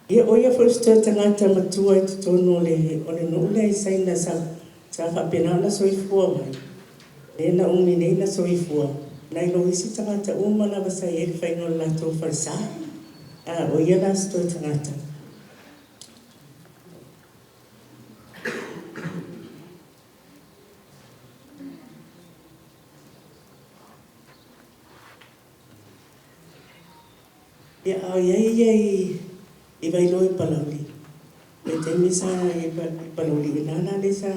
Ia, o ia foi o se toe tagata matua i totonu o le o le nuu lea i Saina sa sa faapena ona soifua mai, lea na umi nei na soifua, nai lo isi tagata uma lava sa i ai i le faiga o le latou falesa. A, o ia la se toe tagata. Ia, a o i ai ia i Vailoa i Palauli, i le taimi sa i ai i Palauli, i ina la lea sa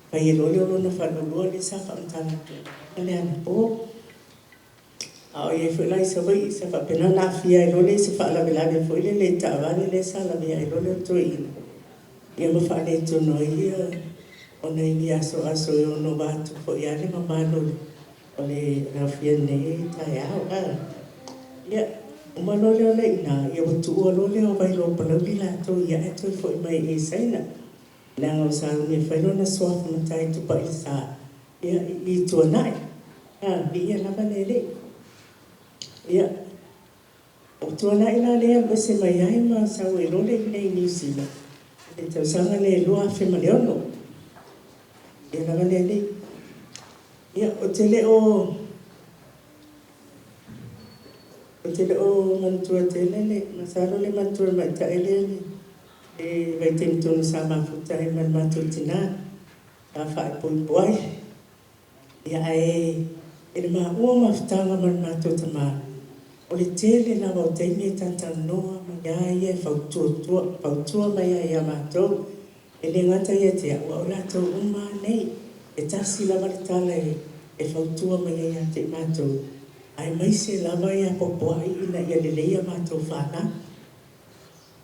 fai ai loa le lona falelua lea sa faamatala atu ai le anapo. A o i ai foi la i Savaii sa faapena ona aafia ai loa lea i se faalavelave foi lele i taavale lea sa lavea ai loa le toeaina, ia ma faaletonu ai ia ona i ni aso aso e ono ova atu foi lava le mamalu o le aofia i lenei taeao. Ia, uma loa lea o le i ina, ia ua tuua loa lea o Vailoa Palauli latou ia ae toe foi mai i Saina, leaga ua sauni e fai lona suafa matai Tupailesa ia i Tuanai. Viia lava le Alii. Ia, o Tuanai la lea e alu ese mai ai ma sau ai loa lea i inei i Niu Sila i le tausaga lea 2006. Viia lava le Alii. Ia, ou te le o ou te le o manatua tele le masalo le manatua e le tamaitai lea le vaitaimi tonu sa mafuta ai ma le matou tina sa faaipoipo ai. Ia ae i le maua mafutaga ma le matou tama, o le tele lava o taimi e talatalanoa mai lava ia e fautua mai lava ia matou. E le gata ia te au, a o latou uma lava nei. E tasi lava le tala e fautua mai ai ia te i matou, aemaise lava e apoapoai ina ia lelei a matou fanau.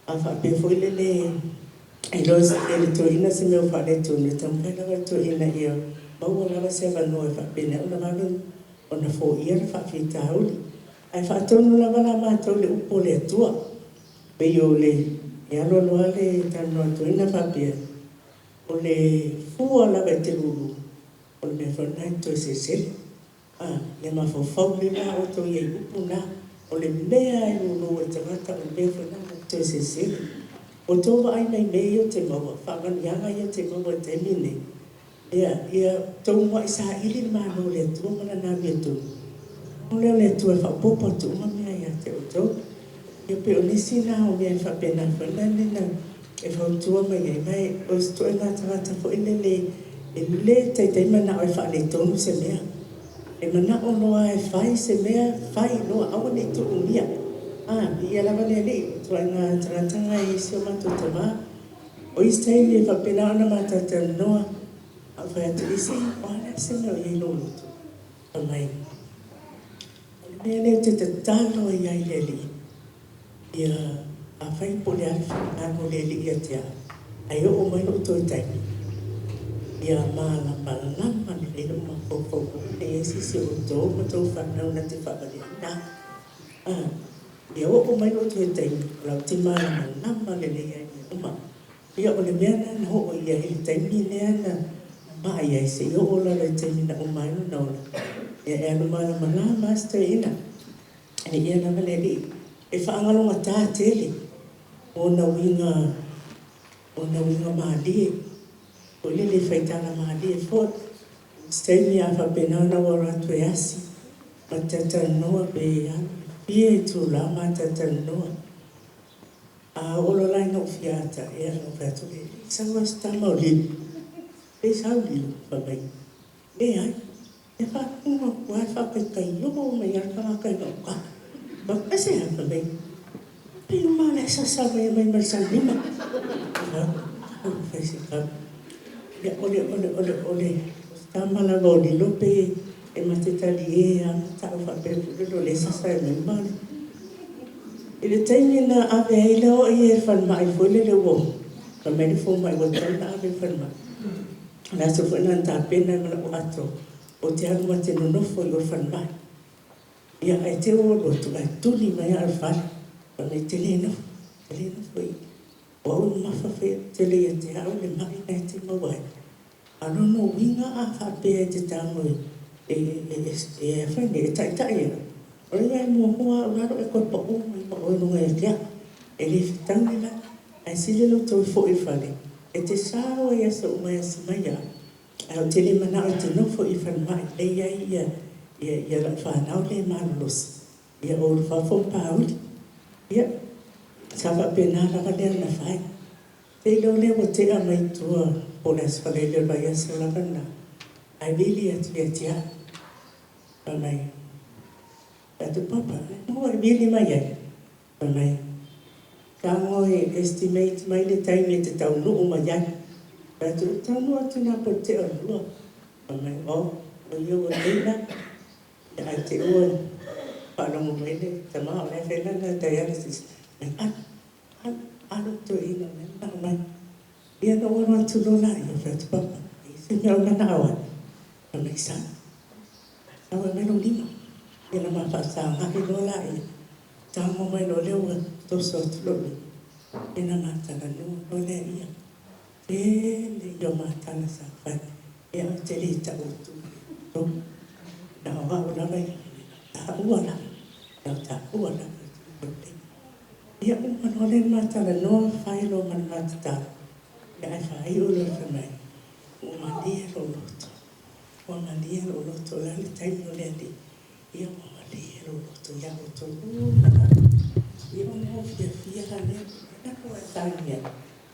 A faapea foi lele e iloa e le toeaina se mea o faaletonu, e taumafai lava le toeaina ia maua lava se avanoa e faapena ona vave ona foia le faafitauli. Ae faatonu lava la matou i le upu a le Atua. Pei o le e alu alu lava le talanoa a le toeaina faapea, o le fua lava e te lulu, o le mea foi lena e te toe selesele. Ia mafaufau lelei la outou i ai i upu na. O le mea lava e lulu ai le tagata, o le mea foi lena na te toe selesele. Ua outou vaai mai i mea ia ou te maua, faamanuiaga ia ou te maua i le taimi lenei, ia, ia outou muai saili le Malo o le Atua ma Lana amiotonu, ona o lea o le Atua e faaopoopo atu uma mea ia te outou. Ia pei o nisi na o mea e faapena foi lale na e fautua mai ai, ma o se ituaiga tagata foi lele e le taitai manao e faaletonu se mea. E manao loa e fai se mea, fai loa, aua ne i tuumia. Viia lava le Alii, o le ituaiga tagata lena e i ai si o matou tama. O isi taimi e faapena ona ma talatalanoa, a ou fai atu, Isi, o a la se mea o i ai lou loto? Fai mai, O le mea lea ou te tatalo ai lava i le Alii, ia afai po o le a le finagalo o le Alii ia te au, ae oo mai lou toe taimi, ia malamalama lelei lou mafaufau aua ne i i ai se isi o outou ma tou fanau na te faavaleaina au. Ia oo mai lou toe taimi, o la ou te malamalama lelei lava i mea uma. Ia o le mea lena na oo i ai i le taimi lea na ma'i ai seia oo lava i le taimi na uma ai lona ola, ia e alu malamalama lava si toeaina. Viia lava le Alii. E faagalogata tele ona uiga, ona uiga malie, foi lele e faitala malie foi. Se taimi a faapena ona ou alo atu e asi ma te talatalanoa pe alu i le fia itula o ma talatalanoa. A oo loa la ina ou fia ata, ia ona ou fai atu lea, e le i sau lava se tama o Lilo. E le i sau Lilo? Fai mai, leai. Ia faalogo atu lava e faakaikaio mai lava le tagata i gauta. Ou fai atu, aisea? Fai mai, pei uma lava o la e sasa mai ma le saunima. Ou fai atu, talofa e i si tama. Ia o le, o le, o le, o le tama lava o Lilo pei e ma te talie lava ma tau faapea foi lele o lea e sasa mai ma le. I le taimi na ave ai lea o ia i le falemai foi lele ua fai mai le fomai ua tatau ona ave i le falemai. O le aso foi lena na tapena ai ma lau ato ou te alu ma te nonofo i o i le falemai. Ia ae te i ua ou alu atu ae tuli mai au e le fale. Fai mai e te le nofo, e te le nofo i i. O au e mamafa tele ia te au le mai lena e te maua ai. A o lona uiga a faapea e te tago e e a fai nei, e taitai au, o le mea e muamua lava au lalo e toe pau mai ma oe i luga ia te au. E le fetaui la, ae sili lou toe foi i le fale, e te sao ai i aso uma e asi mai au, ae ou te le manao e te nofo i le falemai lea e i ai ia ia lau fanau lea e malolosi, ia ou alu fafo ma pauli. Ia, sa faapena lava lea ona fai. Te iloa lea ua tea mai tua po o le Aso Faraile o le vaiaso lava lena, ae vili atu ia te au, fai mai, Fai atu, Papa, ua e vili mai ai? Fai mai, Tago e estimate mai le taimi e te taunuu mai ai. Fai atu, Ou te taunuu atu i ina po o le tea o le lua. Fai mai, Oh, o ia ua lelei la. Ia ae te ua Faalogo mai le tamā o la e fai lana dialysis, fai mai, Alu, alu, alu le toeaina o lea e manao mai. Ia na ou alu atu loa laia, ou fai atu, Papa, e i ai se mea o manao ai? Fai mai, Sau, sau e aumai lou lima. Ia na ma faafesagai loa laia, tago mai loa lea ua toso atu lou lima, ia na ma talanoa loa lea. Tele ia o ma tala sa fai, ia ou te le tau atu i totonu. Na o au lava ia, na o taua lava, na o taua lava i tulaga lelei. Ia uma loa lea ona ma talanoa, fai loa ma le ma tatalo, ia ae faaiu loa fai mai, ua malie lou loto, ua malie lou loto, o le a le taimi o le Alii? Ia ua malie lou loto ia outou uma lava. Ia ona ou fiafia la lea, e alu lava e tagi ai.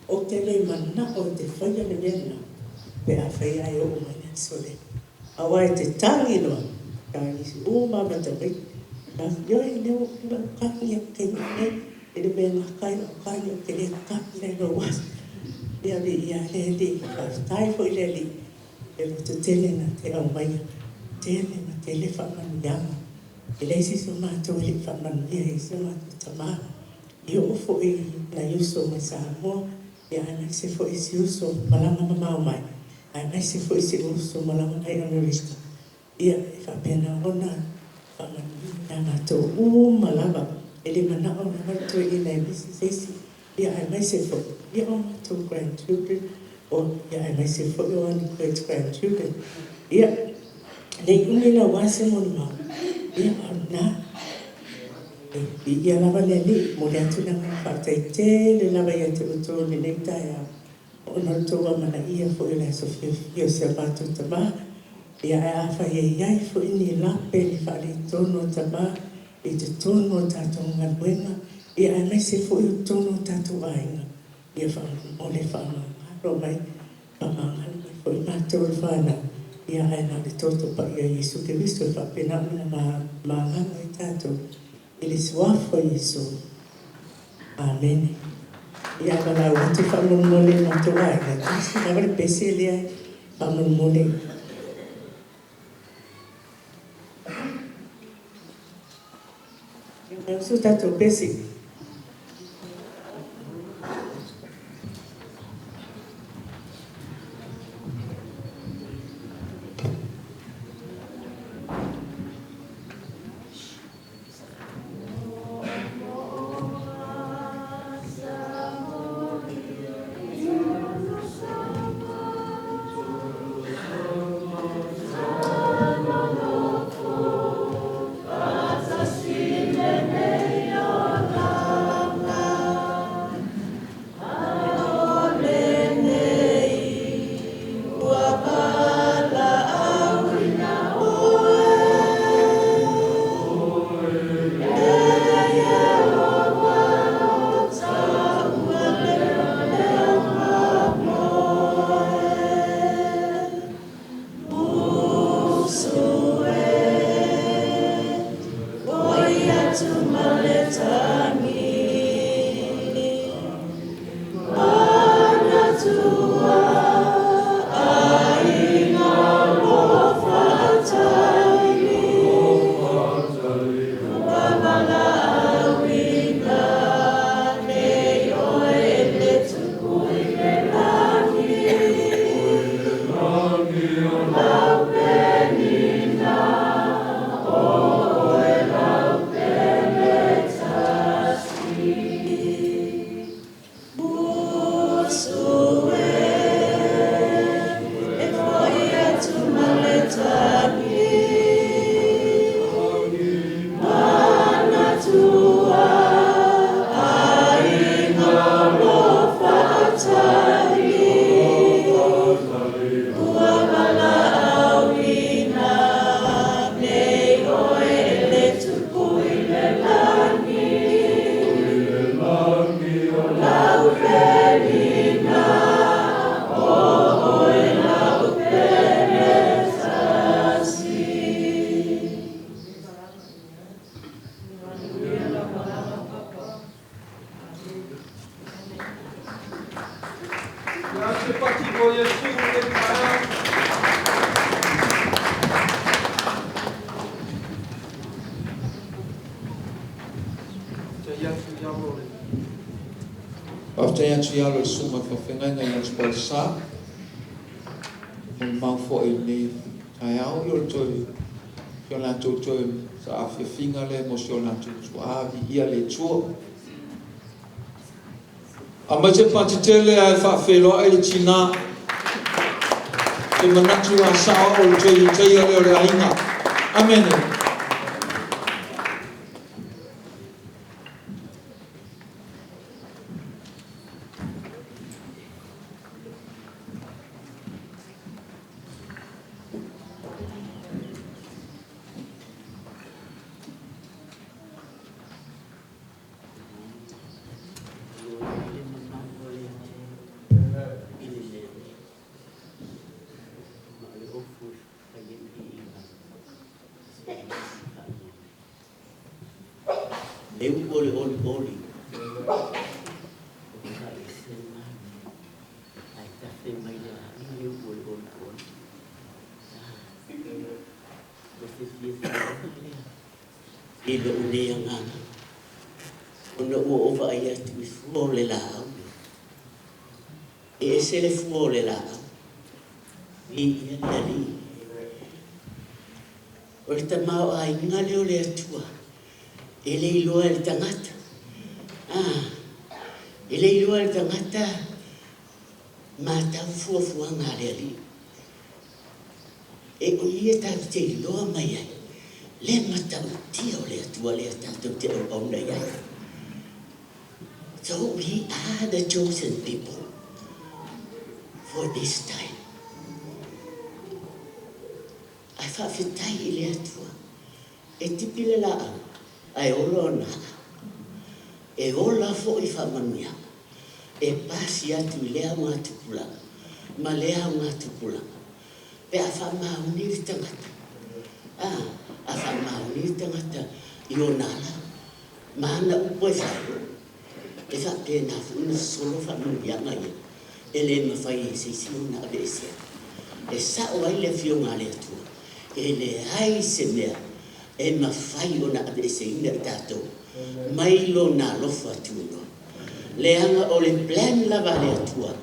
Ou te le manao e te faia le mea lena pe afai ae oo mai le aso lea. Aua e te tagi loa, tagi uma lava ma tamaiti. Ioe, lea ua lau kagi au taimi lenei, i le mea e gata ai lau kagi, ou te le kagi la i lou aso. Ia viia le Alii, faafetai foi i le Alii i le lototele na te aumaia, tele ma tele faamanuiaga. E leai se isi o matou e le i faamanuia i si o matou tamā. I oo foi i nai uso mai Samoa, ia aemaise foi si uso malaga mamao mai, aemaise foi si ou uso malaga mai Amerika, ia e faapena ona faamanuia ia matou uma lava. E le manao lava le toeaina e misi se isi, ia aemaise foi ia o matou grandchildren, o ia aemaise foi o ana great grandchildren. Ia, ne i umi naua se molimau, ia o lena. Viia lava le Alii, momoli atu le agaga faafetai tele lava ia te outou i lenei taeao, ona o le tou amanaia foi o le aso fiafia o si a matou tamā. Ia ae afai e i ai foi ni lape, ni faaletonu o tamā i totonu o tatou galuega, ia aemaise foi o totonu o tatou aiga, ia faamolemole faamagalo mai, faamagalo mai foi matou le fanau, ia ae na o le Toto Paia o Iesu Keriso e faapena ona magalo ai tatou i le Suafa o Iesu. Amene. Ia ae valaau atu faamolemole i le matou aiga, tasi lava le pese lea faamolemole. Ia usu tatou pese. Faafetai atu i alo o le Faafetai atu i alo i le susuga i le faafeagaiga ia Usupaisa mo le mau foi i lenei taeao i o le toe si o latou toe saafiafiga lea mo si o latou tuaa. Viia le Atua. Aumai se pati tele ae faafeiloai le tina. Ou te manatu a sao o le toe Ulutaia lea o le aiga. Amene. Le upu o le olioli ae tafe mai le lagi le upu o le olioli. O se fiafia lea i lou nei agaga ona ua ou vaai atu i fua o le laau. E ese le fua o le laau. Viia le Alii. O le tamaoaiga lea o le Atua e le iloa e le tagata. E le iloa e le tagata matau fuafuaga a le Alii. E o ia tatou te iloa mai ai le matautia o le Atua lea tatou te auauna i ai. So we are the chosen people for this time. Ae faafetai i le Atua e tipi le laau ae ola ona aa. E ola foi faamanuiaga e pasi atu i lea augatupulaga ma lea augatupulaga pe a faamaoni le tagata. A faamaoni le tagata i ona ala ma ana upu e fai, e faapena foi ona sosolo faamanuiaga ia e le mafai e se isi ona aveesea. E sao ai le Afioga a le Atua, e leai se mea e mafai ona aveeseina i tatou mai Lona alofa tunoa. Leaga o le plan lava a le Atua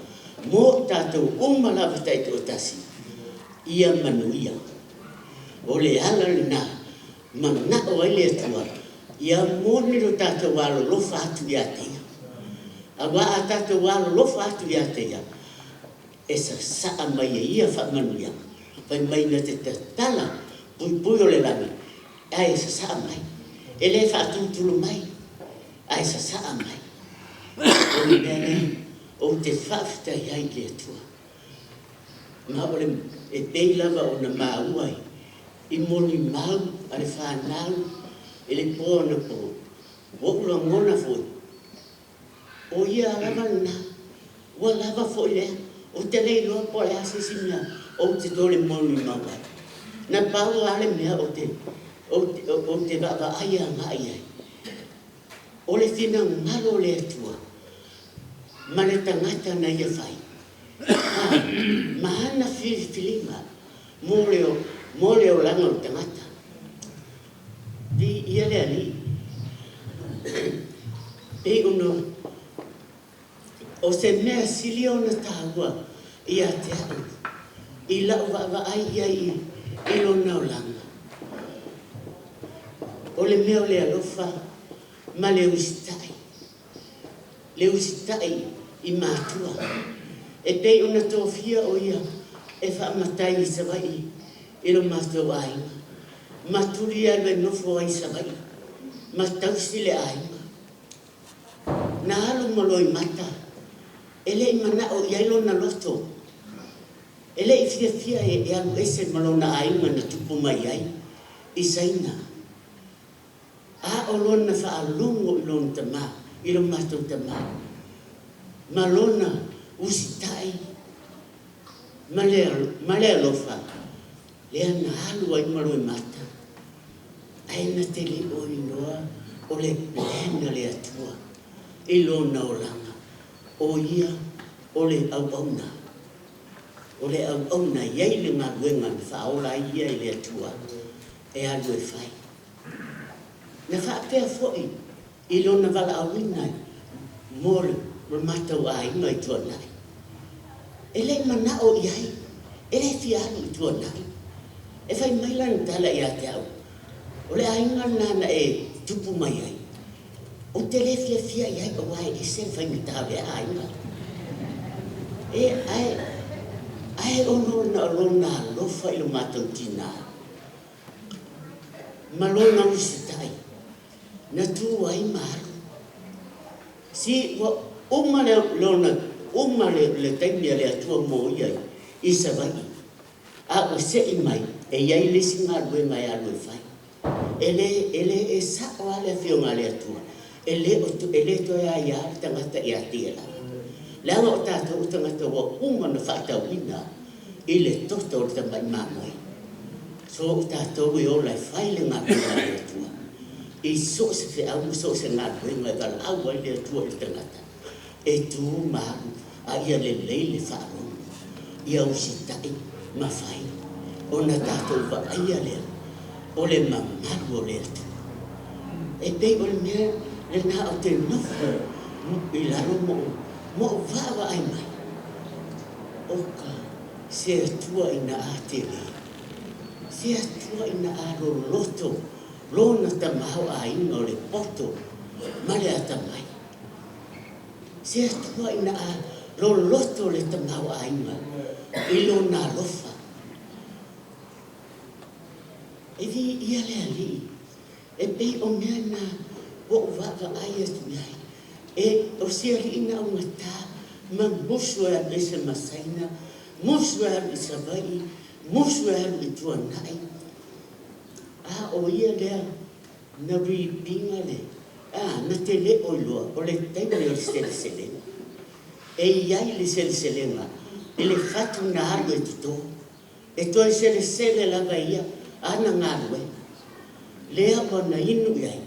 mo tatou uma lava taitoatasi ia manuia. O le ala lena manao ai le Atua ia moni lo tatou alolofa atu ia te Ia. Aua a tatou alolofa atu ia te Ia, e sasaa mai e Ia faamanuiaga, fai mai na te tatala puipui o le lagi, ae sasaa mai. E le faatulutulu mai, ae sasaa mai. O le mea lea ou te faafetai ai i le Atua. Ma o le e pei lava ona maua i molimau a le fanau i le po anapo, ua ou lagona foi, o ia lava lena, ua lava foi lea, ou te le iloa po o le a se isi mea ou te tole molimau ai. Na pau lava le mea ou te, ou te vaavaai agai ai, o le finagalo o le Atua ma le tagata na ia fai, ma ana filifiliga mo le, mo le olaga o le tagata. Viia le Alii. Pei ona o se mea sili ona taua ia te au i lau vaavaai i ai i lona olaga, o le mea o le alofa ma le usitai, le usitai i matua. E pei ona tofia o ia e faamatai i Savaii i lo matou aiga, ma tuli alu e nofo ai i Savaii ma tausi le aiga. Na alu ma loimata, e le i manao i ai lona loto, e le i fiafia e alu ese ma lona aiga na tupu mai ai i Saina. A o lona faalogo i lona tama, i lo matou tama, ma lona usitai ma le alofa, lea na alu ai ma loimata, ae na te le o iloa o le plan a le Atua i lona olaga, o ia o le auauna, o le auauna e i ai le galuega na faaola ai ia e le Atua e alu e fai. Na faapea foi i lona valaauina mo le matou aiga i Tuanai. E le i manao i ai, e le fia alu i Tuanai. E fai mai lana tala ia te au, O le aiga lena na e tupu mai ai, ou te le fiafia i ai aua e ese le faigata o lea aiga. E, ae, ae ona o lona alofa i lo matou tinā, ma lona usitai, na tu ai ma alu. Si ua uma le lona uma le, le taimi a le Atua mo ia i Savaii, a ua se'i mai e i ai le isi galuega e alu e fai. E le, e le e sa'o lava le Afioga a le Atua, e le o, e le toe aiā le tagata ia te ia lava. Leaga o tatou o tagata ua uma ona fa'atauina i le toto o le tamai mamoe. So o tatou e ola e fai le galuega a le Atua i so o se feau ma so o se galuega e valaau ai le Atua i le tagata e tu ma alu a ia lelei le faalogo, ia usitai ma fai ona tatou vaaia lea o le mamalu o le Atua. E pei o le mea lena ou te nofo i lalo ma ou ma ou vaavaai mai, o ka se Atua ina a tele, se Atua ina a loloto lona tamaoaiga o le poto ma le atamai. Se Atua ina a loloto le tamaoaiga i lona alofa. E viia le Alii, e pei o mea na ua ou vaavaai atu i ai. E, o se alii na augata ma musu e alu ese ma Saina, musu e alu i Savaii, musu e alu i Tuanai. A o ia lea na ripiga le, a, na te le o iloa o le taimi o le seleselega. E i ai le seleselega i le fatu na alu e toto. E toe selesele lava e ia ana galuega. Lea ua na inu i ai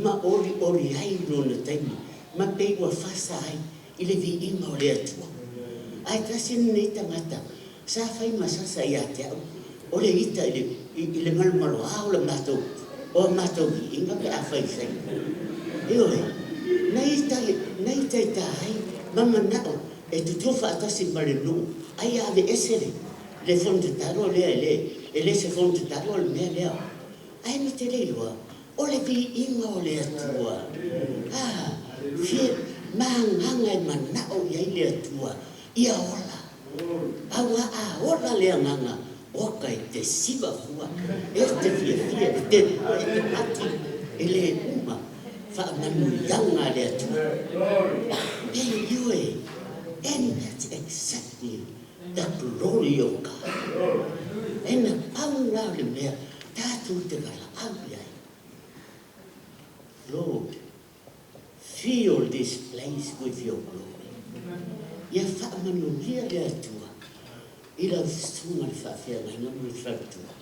ma olioli ai lona taimi ma pei ua fasa ai i le viiga o le Atua. Ae tasi lenei tagata sa fai ma sasa ia te au, o le ita i le, i le malomaloa o le matou, o a matou viiga pe a fai i Saina. Ioe, na ita, na itaita ai ma manao e tutū faatasi ma le nuu, a ia aveese le, le fono tatalo lea e le, e le se fono tatalo le mea lea. Ae na te le iloa, o le viiga o le Atua. Ah, fia ma agaga e manao i ai le Atua ia ola. Aua a ola le agaga, oka e te siva fua, e te fiafia, e te, e te pati, e le uma faamanuiaga a le Atua. E ioe, and that's exactly the glory of God. E na pau la o le mea tatou te valaau i ai. Lord, fill this place with your glory. Ia faamanuia le Atua i lau susuga le faafeagaiga ma le faletua.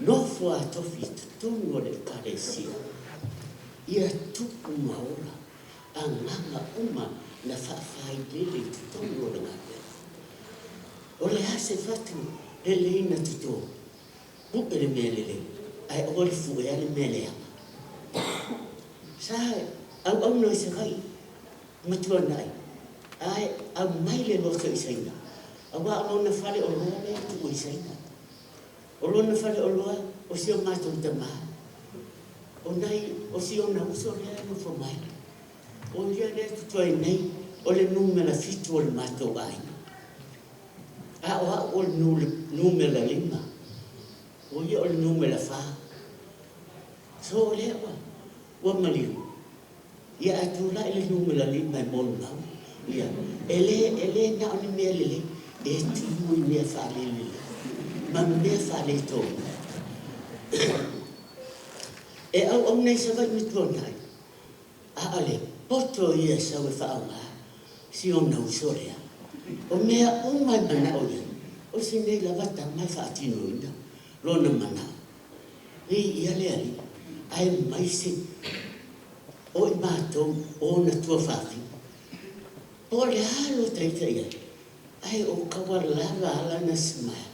Nofo a tofi i totonu o le Ekalesia. Ia tupu ma ola agaga uma na faafailele i totonu o le galuega. O le a se fatu lelei na toto? Pu'e le mea lelei, ae aua le fu'ea le mea leaga. Sa auauna i Savaii ma Tuanai, ae aumai le loto i Saina, aua o lona fale oloa lea e tuu i Saina. O lona fale oloa o si o matou tamā, o nai o si ona uso lea e nofo mai. O ia lea e totoe nei o le numera fitu o le matou aiga. A o au o le numera lima, o ia o le numera fa. So o lea ua, ua maliu. Ia ae tulai le numera lima e molimau. Ia, e le, e le na o ni mea lelei, e tumu i mea faalelelei ma mea faaletonu. E auauna i Savaii ma Tuanai, a o le poto ia e sau e faaaoga si ona uso lea. O mea uma e manao i ai, o si nei lava tama e faatinoina lona manao. Viia le Alii, aemaise o i matou ona tuafafine. Po o le a lo ta ita i ai, ae o kaua lava a lana smile.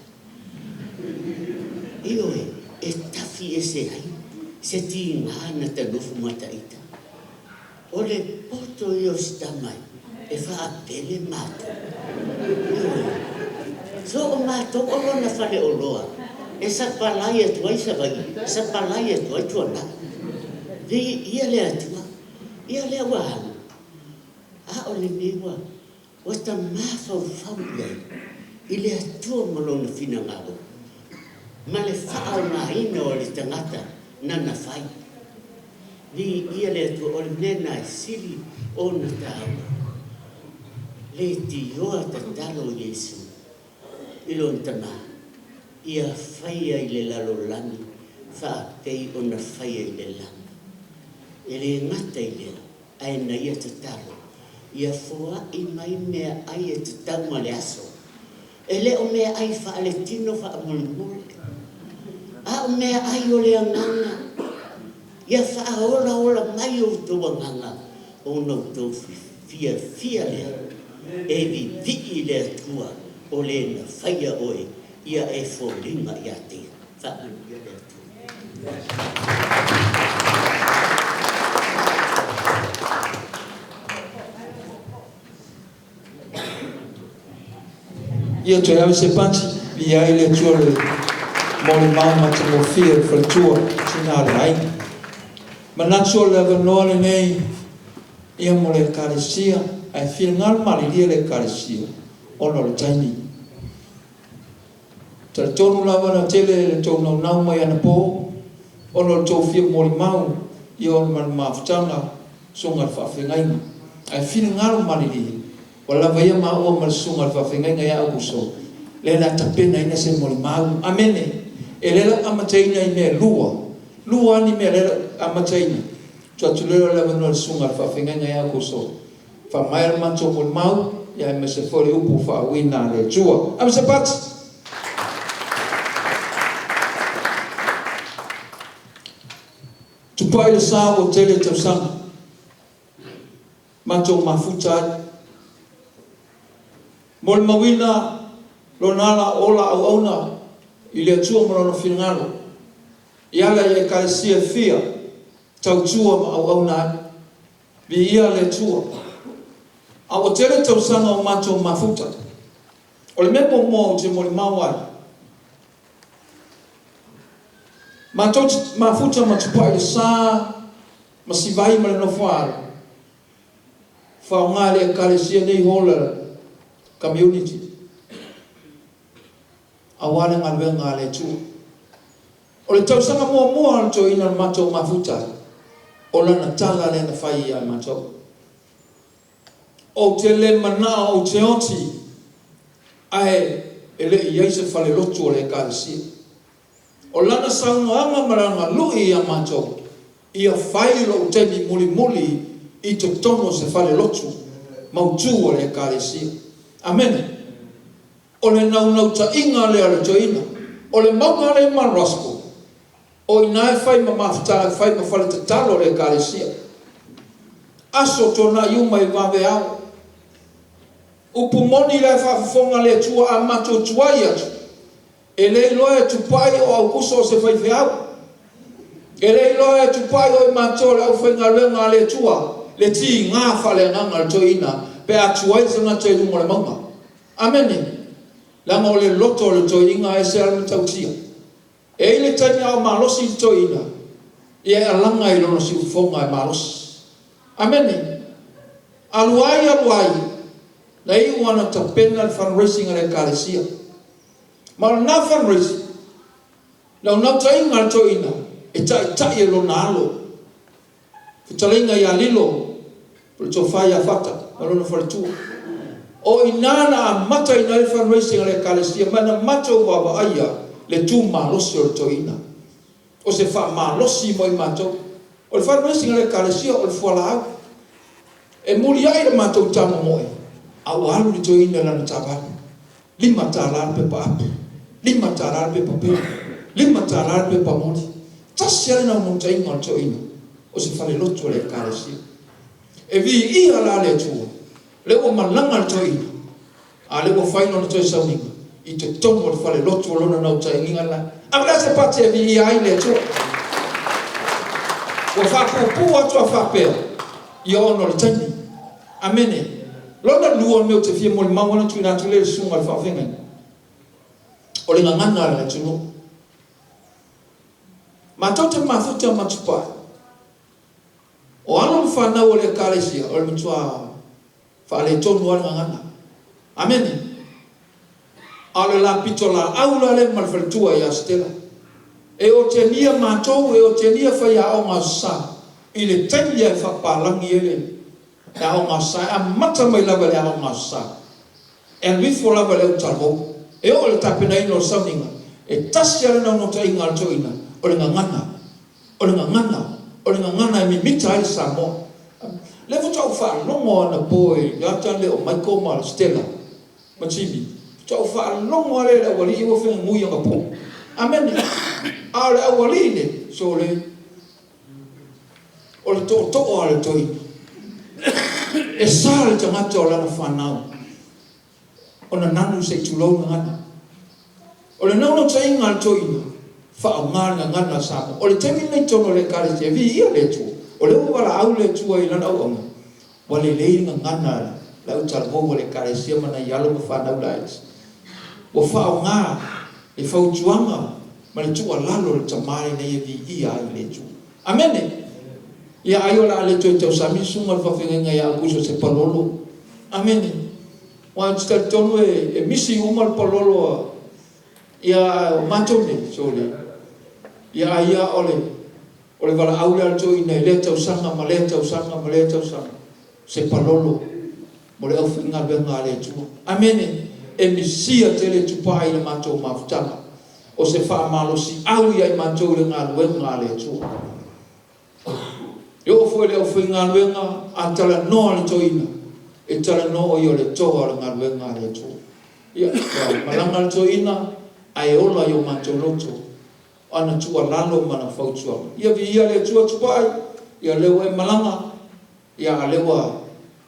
Ioe, e tafi ese ai se tiga na ta nofo ma ta ita. O le poto ia o si tama e faapele matou. Ioe. So o matou o lona faleoloa e sapalai atu ai Savaii, sapalai atu ai Tuanai. Viia le Atua. Ia lea ua alu, a o lenei ua ua ta mafaufau i ai i le Atua ma Lona finagalo ma le faaaogaina o le tagata nana fai. Viia le Atua, o le mea lena e sili ona taua. Leitioa tatalo Iesu i Lona Tama ia faia i le lalolagi faapei ona faia i le lagi. E le gata i lea, ae na ia tatalo ia foai mai meaai e tatau ma le aso. E le o meaai faaletino faamolemole, a o meaai o le agaga. Ia faaolaola mai outou agaga ona outou fiafia lea e vivii i le Atua o le na faia oe ia e foliga ia te Ia. Faamanuia le Atua. Ia toe ave se pati, viia ai le Atua le molimau matagofie a le faletua, tina o le aiga. Manatu o le avanoa lenei ia mo le Ekalesia, ae finagalo malilie le Ekalesia ona o le taimi. Talitonu lava na tele le tou naunau mai anapo ona o le tou fia molimau ia ona ma le mafutaga susuga i le faafeagaiga. Ae finagalo malilie ua lava ia maua ma le susuga i le faafeagaiga ia Aukuso lea o le a tapenaina se molimau. Amene! E le o amataina i mea e lua, lua a ni mea lea o le a amataina, tuu atu loa lea o le avanoa i le susuga i le faafeagaiga ia Aukuso faamaea le matou molimau ia aemaise foi le upu faauuina a le Atua. Ave se pati! Tupai le sa ua tele tausaga matou mafuta ai. Molimauina lona ala ola auauna i le Atua ma Lona finagalo i ala i Ekalesia e fia tautua ma auauna ai. Viia le Atua. A ua tele tausaga o matou mafuta. O le mea muamua ou te molimau ai, matou te mafuta ma tupai le sa ma sivai ma le nofoaalo, faaaoga e le Ekalesia nei hall a le community aua le galuega a le Atua. O le tausaga muamua o le toeaina o le matou mafuta, o lana tala lea na fai ia matou. Ou te le manao ou te oti, ae e le i i ai se falelotu o le Ekalesia. O lana saunoaga ma lana lui ia matou, ia fai lou taimi mulimuli i totonu o se falelotu mautu o le Ekalesia. Amene. O le naunautaiga lea o le toeaina. O le mauga lea i Mount Ruskell, o i ina e fai ma mafutaga, e fai ma fale tatalo o le Ekalesia. Aso tuanai uma i vaveao. Upu moni la e faafofoga le Atua a matou tuai atu, e le iloa e Tupai o Aukuso o se faifeau. E le iloa e Tupai o i matou o le aufaigaluega a le Atua le tiga faaleagaga o le toeaina pe a tuai le tagata i luga o le mauga. Amene! Leaga o le loto o le toeaina e ese lava le matautia. E i ai le taimi a o malosi le toeaina, ia e alaga i lona siufofoga e malosi. Amene! Alu ai, alu ai, na iu lava ina tapena le fundraising a le Ekalesia. Ma o lena fundraising, naunautaiga a le toeaina, e taitai e lona alo, fetalaiga ia Lilo, o le tofa ia Fata ma lona faletua. O i ina na amataina ai le fundraising a le Ekalesia ma na matou vaavaaia le tu malosi o le toeaina. O se faamalosi mo i matou. O le fundraising a le Ekalesia o le fualaau. E muliai le matou tamomoe a ua alu le toeaina i lana taavale. $5 le pepa apu, $5 le pepa peni, $5 le pepa moli. Tasi lava le naunautaiga o le toeaina, o se falelotu a le Ekalesia. E viia la le Atua, lea ua malaga le toeaina, a lea ua fai lona toe sauniga i totonu o le falelotu o lona naunautaiga lena. Avea se pati e viia ai le Atua. Ua faapuupuu atu a faapea. Ia ona o le taimi. Amene. Lona lua o le mea ou te fia molimau ai ona tuuina atu lea i le susuga i le faafeagaiga, o le gagana a le atunuu. Matou te mafuta ma Tupai, o alo ma fanau a le Ekalesia, o le matua faaletonu lava le gagana. Amene. A o le la pitolaau la lea ma le faletua ia Sitela. E otegia matou, e otegia faiaoga Aso Sa i le taimi lava e faapalagi ai le aoga Aso Sa, e amata mai lava i le aoga Aso Sa, e alu ifo lava i le autalavou, e oo i le tapenaina o le sauniga, e tasi lava le naunautaiga a le toeaina, o le gagana, o le gagana, o le gagana e mimita ai le Samoa. O lea faatoa ou faalogo anapo ia te o Michael ma Stella ma Jimmy, faatoa ou faalogo lava lea i le aualii ua feagagui anapo. Amene. A o le aualii le, sole, o le tootoo lava o le toeaina. E sa le tagata o lana fanau ona nanu se i tulou gagana. O le naunautaiga a le toeaina, faaaoga le gagana a Samoa. O le taimi lenei i totonu o le Ekalesia, viia le Atua, o lea ua valaau le Atua i Lana auauna, ua lelei le gagana a le autalavou a le Ekalesia ma nai alo ma fanau laiti. Ua faaaoga le fautuaga ma le tuualalo a le tama lenei e viia ai le Atua. Amene! Ia ai o le a le toe tausami le susuga i le faafeagaiga ia Aukuso se palolo. Amene! Aua ou te talitonu e misi uma le palolo a ia ae o matou nei, sole, ia ai a o le o le valaau lea a le toeaina i lea tausaga ma lea tausaga ma lea tausaga, se palolo mo le aufaigaluega a le Atua. Amene! E misia tele Tupaa i le matou mafutaga. O se faamalosiau ia i matou i le galuega a le Atua. E oo foi i le aufaigaluega a talanoa le toeaina, e talanoa o ia o le toa o le galuega a le Atua. Ia, ua malaga le toeaina, ae ola i o matou loto ana tuualalo ma ana fautuaga. Ia viia le Atua Tupai, ia o lea ua e malaga, ia a o lea ua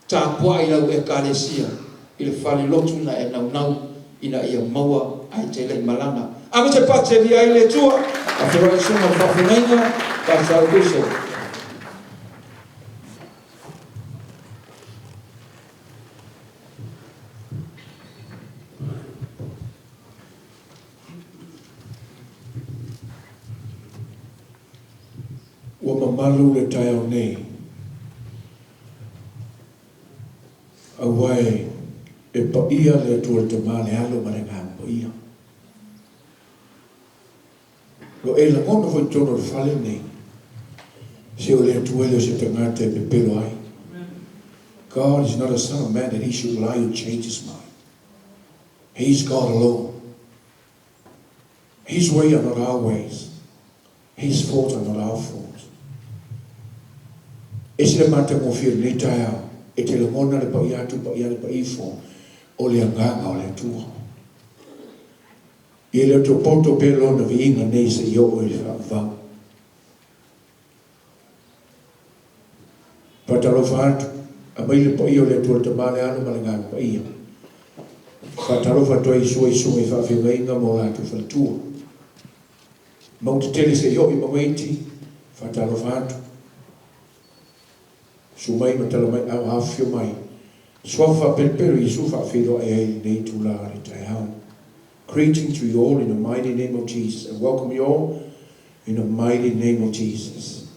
tapuai lau Ekalesia i le fale lotu na e naunau ina ia maua ae te le i malaga. Ave se pati e viia ai le Atua. Afioga i Susuga i le Faafeagaiga, Pastor Auguso. Ua mamalu le taeao nei, aua e paia le Atua le Tama, le Alo ma le Agaga Paia. Ua e lagona foi i totonu o le fale lenei, se o le Atua e le o se tagata e pepelo ai. God is not a son of man that he should lie or change his mind. He is God alone. His way are not our ways. His thoughts are not our thoughts. Ese le matagofie o lenei taeao, e te lagona le paia atu, paia le paia ifo o le agaga o le Atua. Ia le toe poto pea lona viiga nei se i oo i le faavavau. Faatalofa atu, aumai le paia o le Atua le Tama, le Alo ma le Agaga Paia. Faatalofa atu ai i Sua i susuga i faafeagaiga ma o latou faletua. Maute tele se i oo i Maugaiti, faatalofa atu. Susu mai ma tala mai au afifio mai. Suafa faapelupelu Iesu faafeiloai ai i lenei itula o le taeao. Greeting to you all in the mighty name of Jesus and welcome you all in the mighty name of Jesus.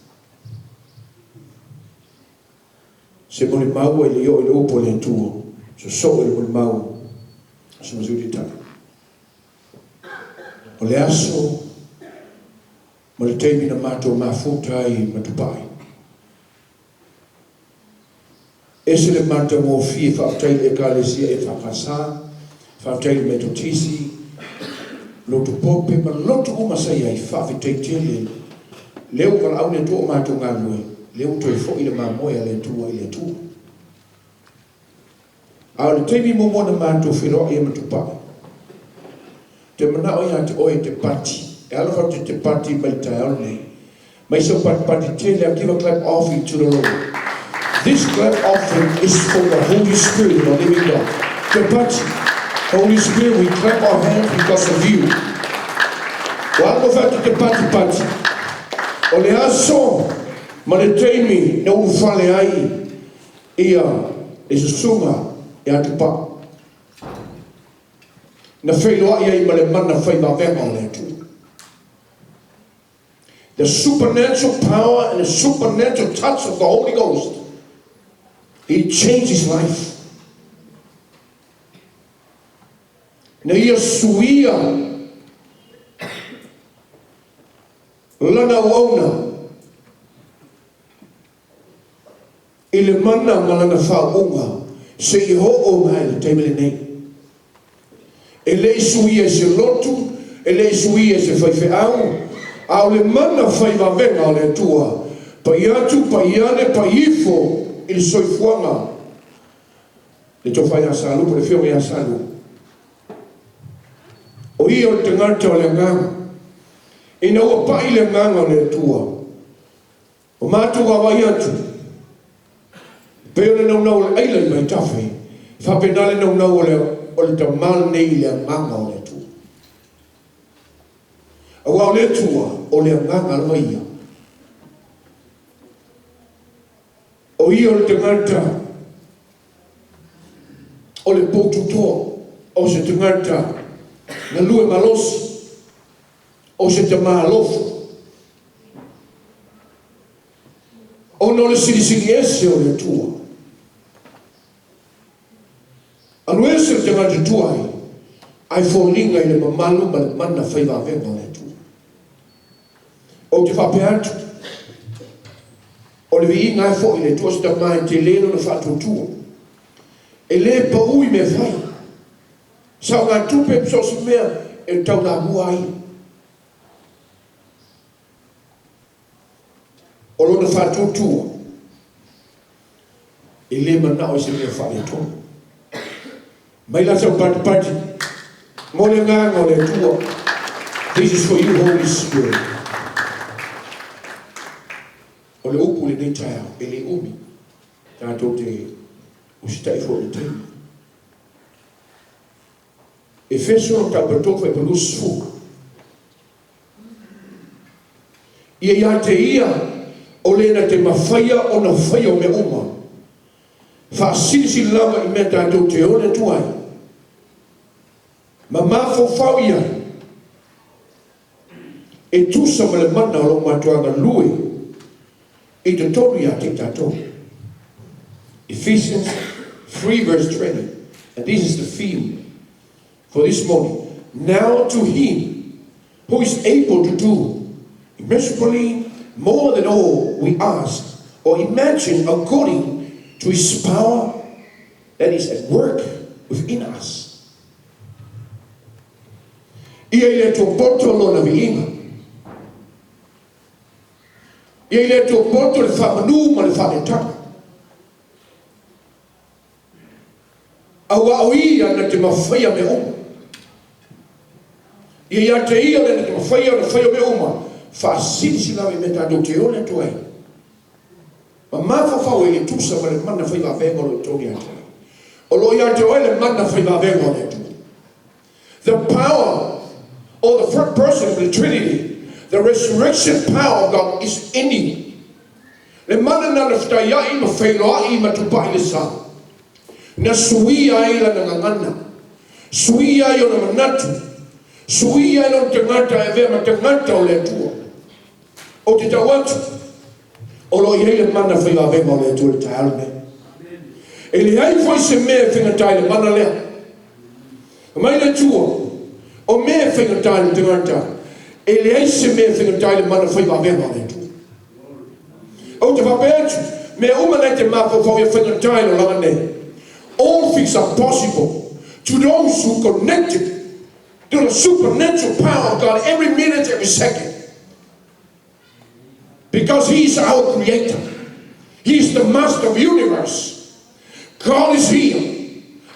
Se molimau ai le i oo i le upu a le Atua, sosoo i le molimau a se Masui Taitai. O le aso ma le taimi na matou mafuta ai ma Dubai. Ese le matagofie faafetai i le Ekalesia EFKS, faafetai i le Metotisi, lotu Pope ma lotu uma sa i ai, faafetai tele. Lea ua valaau le Atua o matou galulue, lea ua toe foi le mamoe a le Atua i le Atua. A o le taimi muamua na matou feiloai ai ma Tupai, te manao ia te oe e te pati, e alofa atu te pati mai le taeao lenei. Mai sau patipati tele a give a clap offering to the Lord. This clap offering is for the Holy Spirit of the living God. Te pati, Holy Spirit, we clap our hands because of you. Ua alofa atu te patipati. O le aso ma le taimi na ulufale ai. Ia le susuga ia Tupai na feiloai ai ma le mana fai vavega o le Atua. The supernatural power and the supernatural touch of the Holy Ghost. He changed his life. Na ia suia lana auauna i le mana ma lana faauuga seia oo mai i le taimi lenei. E le i suia e se lotu, e le i suia e se faifeau, a o le mana fai vavega o le Atua, pai atu, pai ane, pai ifo i le soifuaga. Le tofa ia Salu po o le afioga ia Salu. O ia o le tagata o le agaga. Ina ua pai le agaga o le Atua, ua matou vaavaai atu, e pei o le naunau o le aila i vaitafe, e faapena le naunau o le, o le tama lenei i le agaga o le Atua. Aua o le Atua, o le agaga lava ia. O ia o le tagata o le poututoa, o se tagata galue malosi, o se tama alofa. Ona o le silisili ese o le Atua. Alu ese le tagata tuai, ae foliga i le mamalu ma le mana fai vavega o le Atua. Ou te faapea atu, o le viiga e foi i le Atua se tama e tele lona faatuatua. E le pau i mea fai. Saogatupe ma so o se mea e taulamua ai. O lona faatuatua, e le manao i se mea faaletonu. Mai la sau patipati mo le agaga o le Atua. This is for you, Holy Spirit. O le upu i lenei taeao, e le umi, tatou te usitai foi i le taimi. Efeso mataupu e 3 fuaiupu 20. Ia ia te ia o le na te mafaia ona faia o mea uma, faasilisili lava i mea tatou te ole atu ai, ma mafaufau i ai, e tusa ma le mana o lo matou galue i totonu ia te i tatou. Ephesians 3 verse 20. And this is the theme for this morning. Now to him who is able to do immeasurably more than all we ask or imagine, according to his power that is at work within us. Ia i le Atua poto lona viiga. Ia i le Atua poto le faamanu ma le faaletaga. Aua o ia na te mafaia mea uma. Ia ia te ia le na te mafaia ona faia mea uma, faasilisili lava i mea tatou te ole atu ai. Ma mafaufau ai e tusa ma le mana fai vavega o lo o i totonu ia te oe. O lo o ia te oe le mana fai vavega o le Atua. The power or the third person of the Trinity, the resurrection power of God is in you. Le mana na na fetaiai ma feiloai ma Tupai le sa. Na suia ai lana gagana. Suia ai ona manatu. Suia ai lona tagata e avea ma tagata o le Atua. Ou te tau atu, o lo o i ai le mana fai vavega o le Atua i le taeao lenei. E leai foi se mea e faigata i le mana lea. Mai le Atua, o mea e faigata i le tagata, e leai se mea e faigata i le mana fai vavega o le Atua. Ou te faapea atu, mea uma nei te mafaufau ia faigata i le olaga nei. All things are possible to those who connected to the supernatural power of God every minute, every second. Because He is our creator. He is the master of the universe. God is here.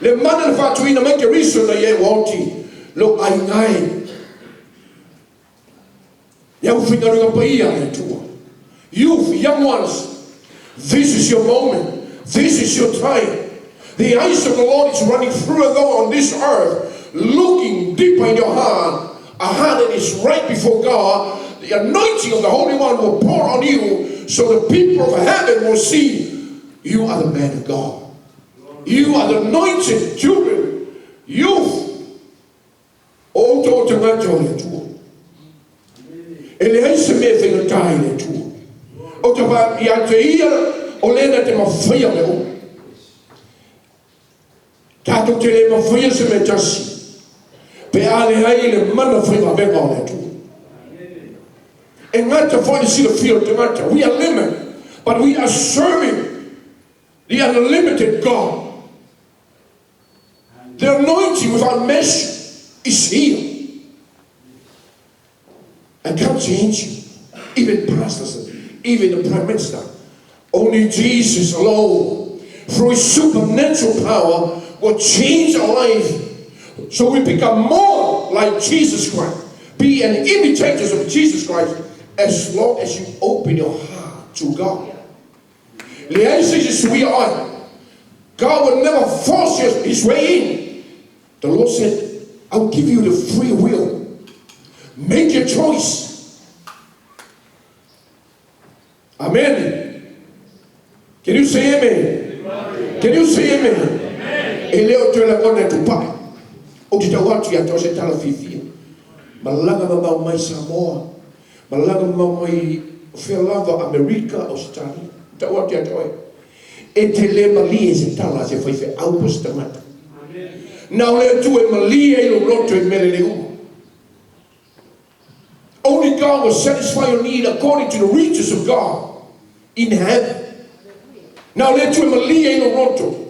Le mana na faatuina mai Keriso na ia e ua oti lou aiga e. Le aufaigaluega paia a le Atua. Youth, young ones, this is your moment. This is your time. The eyes of the Lord is running through and through on this earth, looking deeper in your heart, a heart that is right before God. The anointing of the Holy One will pour on you so the people of heaven will see. You are the man of God. You are the anointed children, youth. O outou o tagata o le Atua. E leai se mea e faigata i le Atua. Ou te fai ia te Ia o le na te mafaia mea uma. Tatou te le mafaia se mea tasi pe a leai le mana faivavega o le Atua. E gata foi le silafia o le tagata. We are limited, but we are serving the unlimited God. The anointing without measure is here. I can't change you. Even pastors, even the prime minister. Only Jesus alone, through his supernatural power, will change our life so we become more like Jesus Christ. Be an imitators of Jesus Christ as long as you open your heart to God. Leai se isi e suia oe. God will never force his way in. The Lord said, I will give you the free will. Make your choice. Amen. Can you say amen? Can you say amen? E le o toe lagona e tupai. Ou te tau atu ia te oe se tala fiafia. Malaga mamao mai Samoa. Malaga mamao mai o fea lava, Amerika, Ausetalia. Tau atu ia te oe. E te le malie se tala a se faifeau po o se tagata. Na o le Atua e malie ai lou loto i mea lelei uma. Only God will satisfy your need according to the riches of God in heaven. Na o le Atua e malie ai lou loto.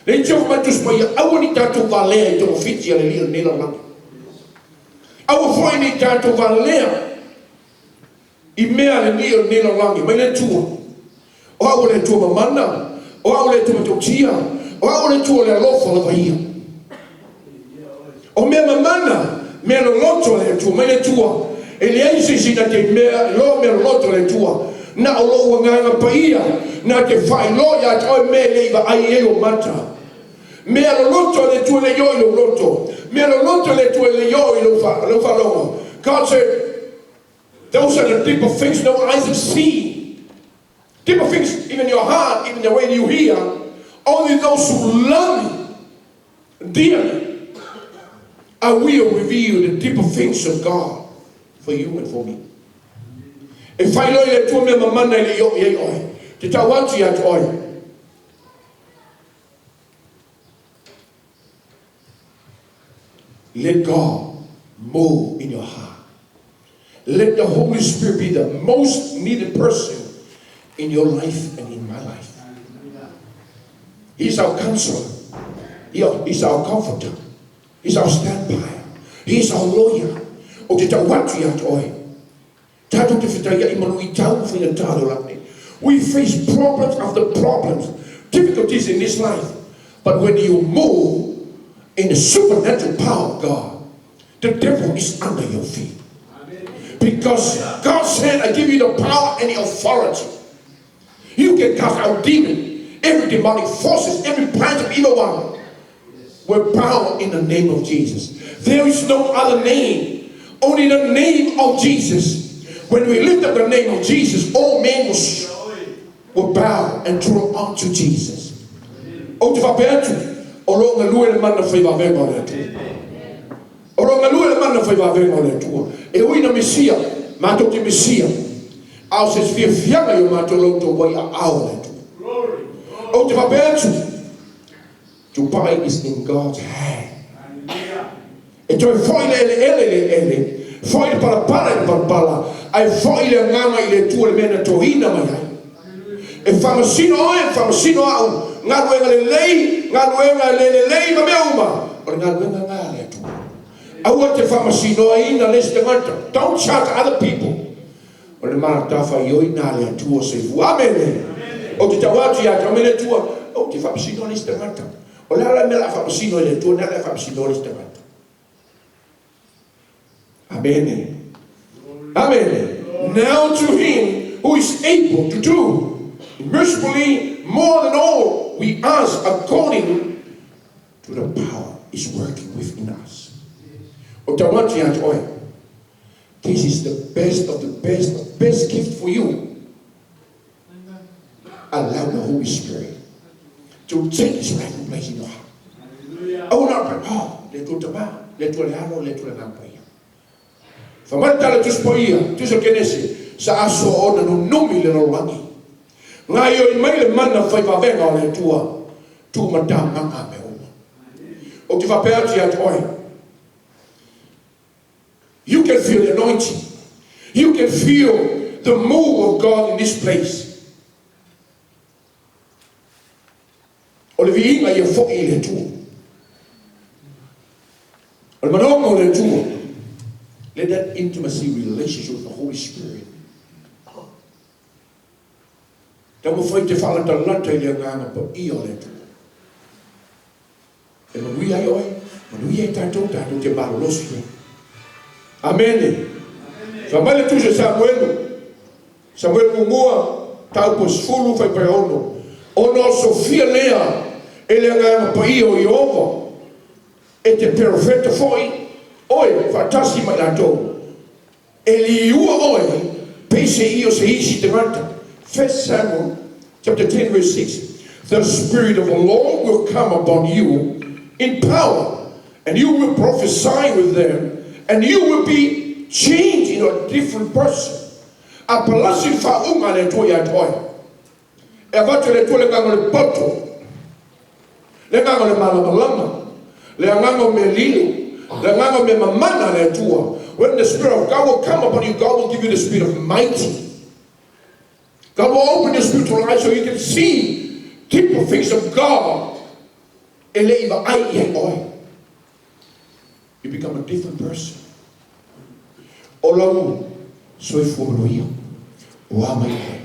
Le tiofa mai Tusi Paia, aua ne i tatou valea i togafiti a le alii o lenei lalolagi. Aua foi ne i tatou valea i mea a le alii o lenei lalolagi, mai le Atua. O au o le Atua mamana, o au o le Atua matautia, o au o le Atua o le alofa lava ia. O mea mamana, mea loloto a le Atua, mai le Atua, e leai se isi na te mea loa mea loloto a le Atua, na o lou Agaga Paia na te faailoa ia te oe mea e le i vaai ai ou mata. Mea loloto a le Atua e le i oo i lou loto, mea loloto a le Atua e le i oo i lou faalogo. God said, Those are the deeper things no eyes have seen. Deeper things, even your heart, even the way you hear. Only those who love me dearly, I will reveal the deeper things of God for you and for me. E faailoa i le Atua mea mamana e le i oo i ai oe. Te tau atu ia te oe. Let God move in your heart. Let the Holy Spirit be the most needed person in your life and in my life. He's our counselor. He's our comforter. He's our standby. He's our lawyer. Ou te tau atu ia te oe. Tatou te fetaia'i ma luitau ma faigata o le olaga nei. We face problems after problems, difficulties in this life, but when you move in the supernatural power of God, the devil is under your feet. Because God said, I give you the power and the authority. You can cast out demons, every demonic forces, every branch of evil one. We're bound in the name of Jesus. There is no other name, only the name of Jesus. When we lift up the name of Jesus, all men will, will bow and draw unto Jesus. Ou te faapea atu, o lo o galue le mana fai vavega o le Atua. O lo o galue le mana fai vavega o le Atua. E ui na misia, matou te misia, a o se fiafiaga i o matou la outou ai aao o le Atua. Ou te faapea atu, Dubai is in God's hand. E toe foi le eleele i le eleele, foi le palapala i le palapala, ae foi le agaga i le Atua i le mea na toina mai ai. E faamasino oe, e faamasino au, galuega lelei, galuega le lelei ma mea uma, o le galuega lena a le Atua. Aua te faamasinoaina le isi tagata. Don't charge other people. O le matafaioi lena a le Atua soifua. Amene. Ou te tau atu ia te oe le Atua, ou te faamasino le isi tagata. O le a la le mea o le a faamasino ai le Atua, lena o le a faamasino le isi tagata. Amene. Amene. Now to him who is able to do immeasurably more than all we ask according to the power is working within us. O tau atu ia te oe, this is the best of the best, the best gift for you. Allow the Holy Spirit to take His rightful place in your heart. Aua na o pe, oh, le Atua Tama, le Atua le Alo, le Atua le Agaga Paia. Fai mai le tala Tusi Paia, Tusi o Kenese, sa aso ona nunumi le lalolagi. Gaoioi mai le mana fai vavega o le Atua, tuumatamaga mea uma. Ou te faapea atu ia te oe, You can feel the anointing. You can feel the move of God in this place. O le viiga ia foi i le Atua. O le manaoga o le Atua. Let that intimacy relationship with the Holy Spirit taumafai te faalatalata i le agaga paia o le Atua. E manuia ai oe, manuia ai tatou, tatou te malolosi ai. Amene. Fai mai le Tusi o Samuelu, Samuelu muamua, mataupu e 10, fuaiupu e 6, Ona osofia lea e le Agaga Paia o Ieova, e te perofeta foi oe faatasi ma i latou, e liua oe peiseai o se isi tagata. 1 Samuel chapter 10 verse 6 The Spirit of the Lord will come upon you in power, and you will prophesy with them, and you will be changed into a different person. A palasi le faauuga a le Atua ia te oe. E avatu e le Atua le agaga o le poto, le agaga o le malamalama, le agaga o mea lilo, le agaga o mea mamana a le Atua. When the Spirit of God will come upon you, God will give you the spirit of mighty. God will open your spiritual eyes so you can see deeper things of God. E le i vaai i ai oe. You become a different person. O lau soifua manuia, ua mai oe.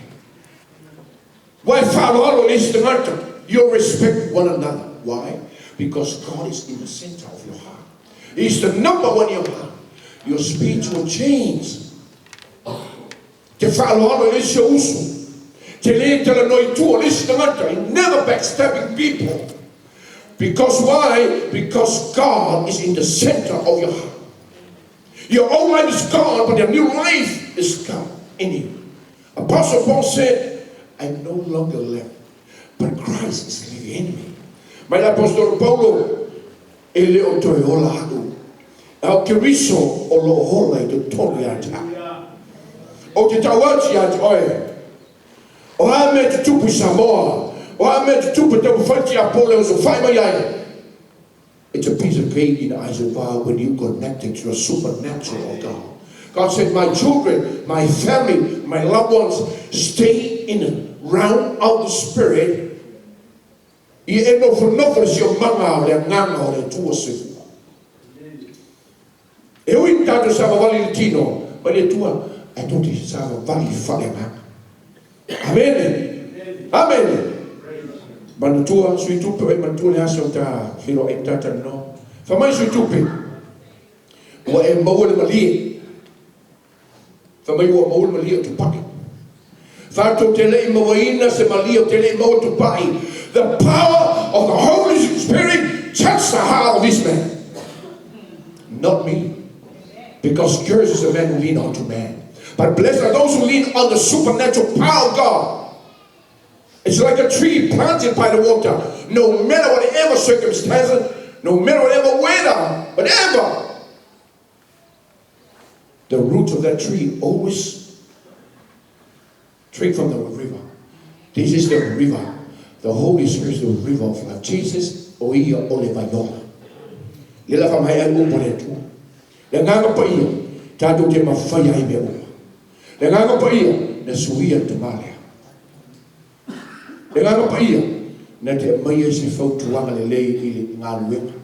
Ua e faaaloalo i le isi tagata. You respect one another. Why? Because God is in the center of your heart. He is the number one in your heart. Your speech will change. Te faaaloalo i le isi ou uso. Te le talanoa i tua o le isi tagata. You never backstabbing people. Because why? Because God is in the center of your heart. Your old life is gone, but your new life is come in you. Apostle Paul said, I no longer live, but Christ is living in me. Mai le Aposetolo Paulo, E le o toe ola a'u, a o Keriso o lo o ola i totonu ia te a'u. Ou te tau atu ia te oe, o a mea tutupu i Samoa, o a mea tutupu e taumafai tiapo le osofai mai ai, It's a piece of cake in the eyes of God when you connected to the supernatural of God. God said, my children, my family, my loved ones, stay in the realm of the Spirit. Ia e nofonofo le siomaga o le agaga o le Atua soifua. E ui ina tatou savavali i le tino mai le Atua, ae tou te savavali faaleagaga. Amene. Amene. Manatua, sui tupe oe, manatua le aso ta feiloai ma ta talanoa. Fai mai sui tupe, ua e maua le malie. Fai mai ua maua le malie o Tupai. Fatou te le i mauaina se malie o te le i maua Tupai. The power of the Holy Spirit touched the heart of this man. Not me. Because cursed is the man who lean on to man. But blessed are those who lean on the supernatural power of God. It's like a tree planted by the water. No matter whatever circumstances, no matter whatever weather, whatever, the roots of that tree always drink from the river. This is the river. The Holy Spirit is the river of life. Jesus, o ia o le vaiola. Le la whamae ai upu le Atua. Le agaga paia, tatou te mawhai ai mea uma. Le agaga paia, na suia le tama lea. Le agaga paia, na te aumaia i se fautuaga lelei i le galuega.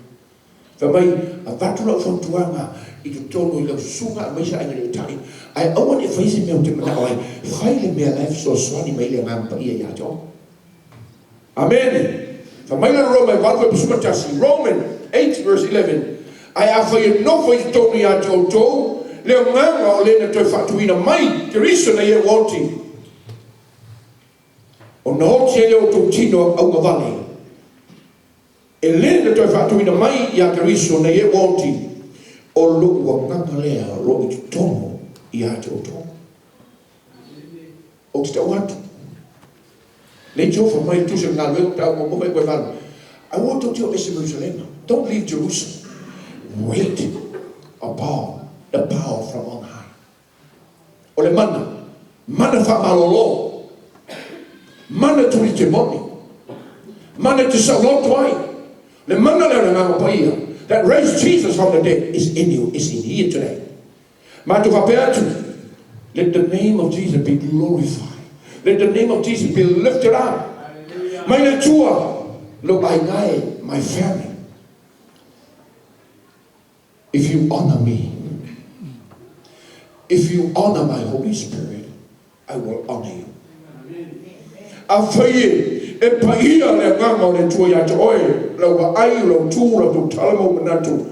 Fai mai, avatu lau fautuaga i totonu i lau susuga aemaise aiga leotai, ae aua ne i faia se mea ou te manao ai, fai le mea la e fesoasoani mai ai le Agaga Paia ia te oe. Amene. Fai mai le Roma e 8:11, Roman 8 verse 11, Ae afai e nofo i totonu ia te outou le agaga o le na toe faatuina mai Keriso na ia ua oti, ona oti ai lea o outou tino augavale, E le na toe faatuina mai iā Keriso nei e ua oti, o lou agaga lea o lo o i totonu ia te outou. Ou te tau atu, Le tiofa mai le tusi o le galuega pe a ua muamua koe valu. Aua tou te o ese ma Ierusalema. Don't leave Jerusalem. Wait upon the power from on high. O le mana, mana faamalolo, mana tulitemoni, mana e te saoloto ai. Le mana lea o le Agaga Paia that raised Jesus from the dead is in you, is in here today. Matou faapea atu, Let the name of Jesus be glorified. Let the name of Jesus be lifted up. Mai le Atua, lou aiga e, my family. If you honor me, if you honor my Holy Spirit, I will honor you. Afai e, e paia le agaga o le Atua ia te oe, lau vaai, lau tu, lau tautala ma ou manatu,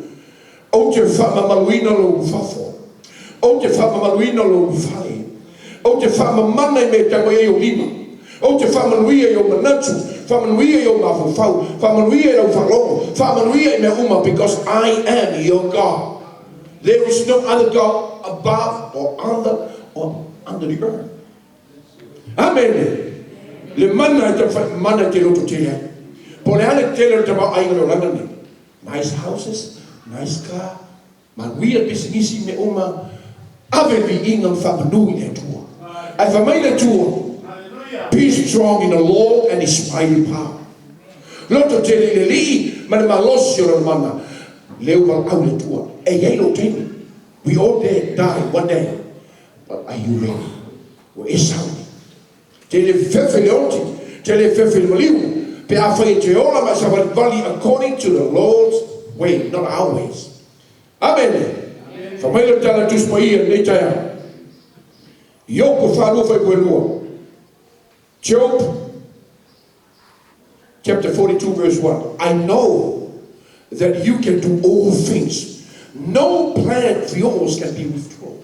ou te faamamaluina lou fafo, ou te faamamaluina lou fale, ou te faamamana i mea e tago i ai ou lima, ou te faamanuia i ou manatu, faamanuia i ou mafaufau, faamanuia i lau faalogo, faamanuia i mea uma, because I am your God. There is no other God above or under or under the earth. Amene! Le mana e taumafai mana e te loto tele ai. Po o le a le tele o le tamaoaiga o le olaga lenei? Nice houses, nice car, manuia le pisinisi, mea uma, ave le viiga ma faamanu i le Atua. Ae fai mai le Atua, Be strong in the Lord and His mighty power. Loto tele i le Alii ma le malosi o Lona mana. Leu valaau le Atua. E i ai lou taimi. We all die one day. But are you ready? Ua e sauni. Te le fefe le oti, te le fefe le maliu, pe afai e te ola ma e savalivali according to the Lord's way, not our ways. Amene! Fai mai le tala Tusi Paia i lenei taeao. Iopo 42 fuaiupu e 2. Job chapter 42 verse 1. I know that you can do all things. No plan of yours can be withdrawn.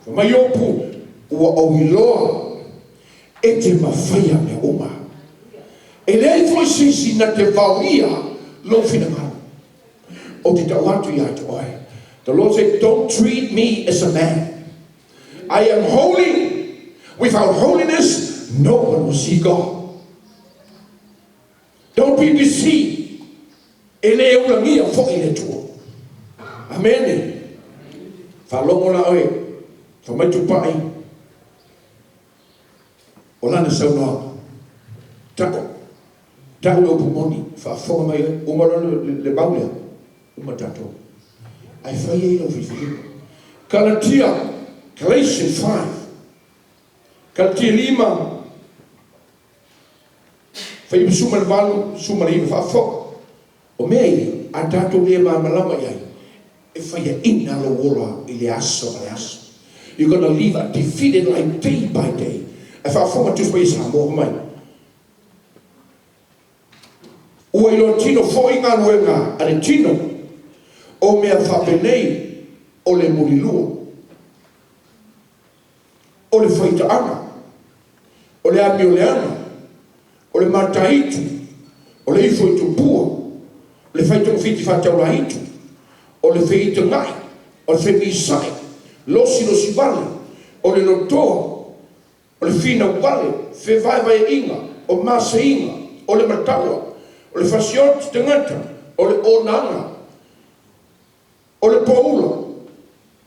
Fai mai Iopu, ua ou iloa e te mawhaia mea uma. E leai foi se isi na te vaoia lou finagalo. Ou te tau atu ia te oe. The Lord said, don't treat me as a man. I am holy. Without holiness, no one will see God. Don't be deceived. E le ulagia foi le Atua. Amene. Faalogo la oe. Fai mai Tupai. O lana saunoaga. Tako. Tau le upu moni. Faafofoga mai oe. Uma loa le mau lea. Uma tatou. Ae fai ai lau filifiliga. Kalatia, Galatians 5. Kalatia 5, 98, 19. Faafofoga. O mea ia a tatou le malamalama i ai, e faiaina lou ola i le aso ma le aso. You're gonna live a defeated life day by day. Ae faafofoga Tusi Paia Samoa mai. Ua iloa tino foi galuega a le tino, o mea faapenei, o le mulilua, o le faitaaga, o le amioleaga, o le mataitu, o le ifo i tupua, o le faitogafiti faataulaitu, o le feitagai, o le femisai, losilosivale, o le lotoa, O le finau vale, fevaevaeaiga, o maseiga, o le mataua, o le fasioti tagata, o le onaga, o le poula,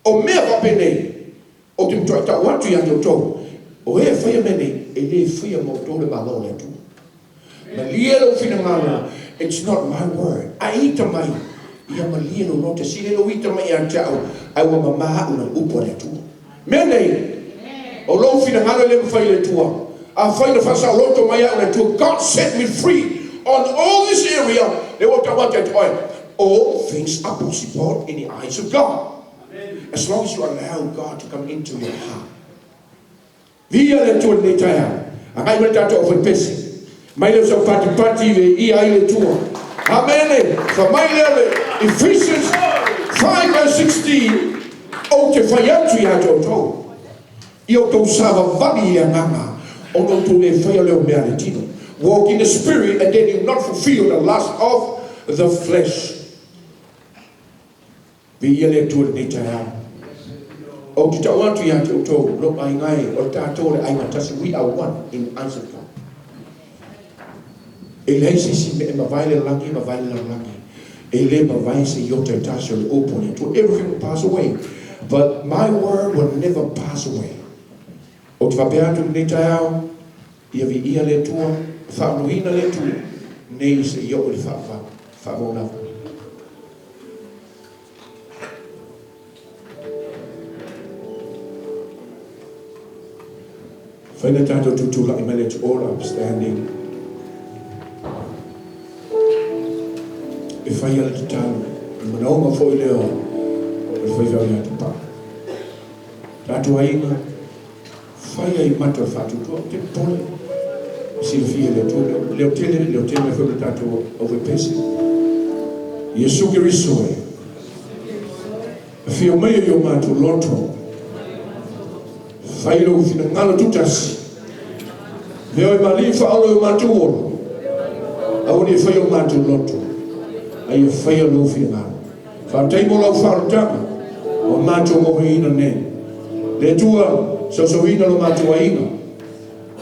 o mea faapenei, ou te matuai tau atu ia te outou, o e faia mea nei, e le faia ma outou le Malo o le Atua. Malie lou finagalo, it's not my word. A ita mai, ia malie lou loto, sili lou ita mai ia te au, ae ua mama au na le upu a le Atua. Mea nei, o lou finagalo e le mafai e le Atua. Afai na faasaoloto mai au e le Atua, God set me free on all this area, lea ua tau atu ia te oe, all things are possible in the eyes of God. As long as you allow God to come into your heart. Viia le Atua i lenei taeao. Agai mai le tatou aufaipese. Mai lea o sau patipati i veia ai le Atua. Amene! Fai mai lea o le Ephesians 5 verse 16, Ou te fai atu ia te outou, ia outou savavali i le agaga, ona outou le faia lea o mea a le tino. Walk in the spirit and then you not fulfill the lust of the flesh. Viia le Atua i lenei taeao. Ou te tau atu ia te outou, lou aiga e, o le tatou o le aiga tasi, we are one in eyes of God. E leai se isi mea e mavae le lagi, mavae le lalolagi. E le mavae se iota e tasi o le upu a le Atua. Everything will pass away, but my word will never pass away. Ou te faapea atu i lenei taeao, ia viia le Atua, faaaonoina le Atua, nei seia oo i le faavavau, faavavau lava. Fai na tatou tutulai mai, let's all upstanding. E fai ala tatalo, le manaoga foi lea o le faifeau ia Tupaa. Tatou aiga, fai ai mata o le faatuatua, ou te popole. E silafia e le Atua, leo tele, leo tele mai foi ma le tatou aufaipese. Iesu Keriso e, afio maia i o matou loto, Fai lou finagalo tutasi. Mea oe ma alii faaola i o matou ola. Aua ne i faia o matou loto, a ia faia lou finagalo. Faafetai mo lau faaolotaga ua matou mohoiina nei. Le Atua, sausauina lo matou aiga.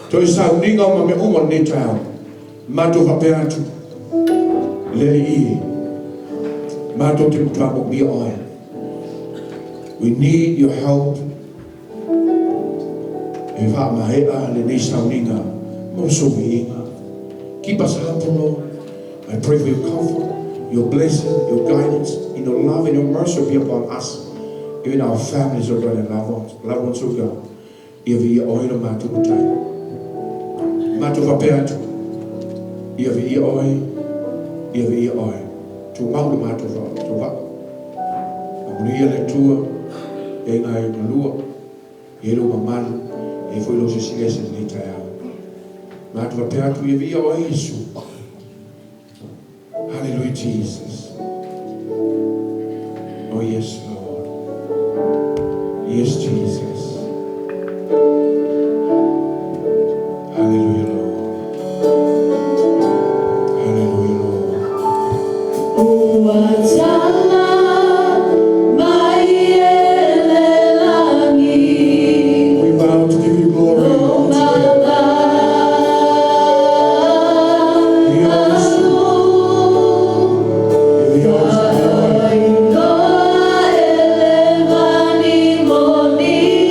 Toe sauniga o ma mea uma lenei taeao. Matou faapea atu, Le Alii e, matou te matua moomia Oe. We need your help e faamaea lenei sauniga mo sou viiga. Keep us humble, Lord. I pray for your comfort, your blessing, your guidance, and your love and your mercy be upon us, even our families, O God, and loved ones, loved ones, O God. Ia viia Oe lo matou Matai. Matou faapea atu, Ia viia Oe, ia viia Oe. Tumau lo matou faatauvaa. Amulia le Atua, ia i ngai galua, ia i lou mamalu, ia i foi lou siasiasi i lenei taeao. Matou faapea atu, Ia viia Oe, Iesu. Hallelujah, Jesus. Oh, yes, Lord. Yes, Jesus. Hallelujah, Lord. Hallelujah, Lord. Ua tala mai e le lagi. We vow to give you glory. Lo Yes. Give the honors and glory.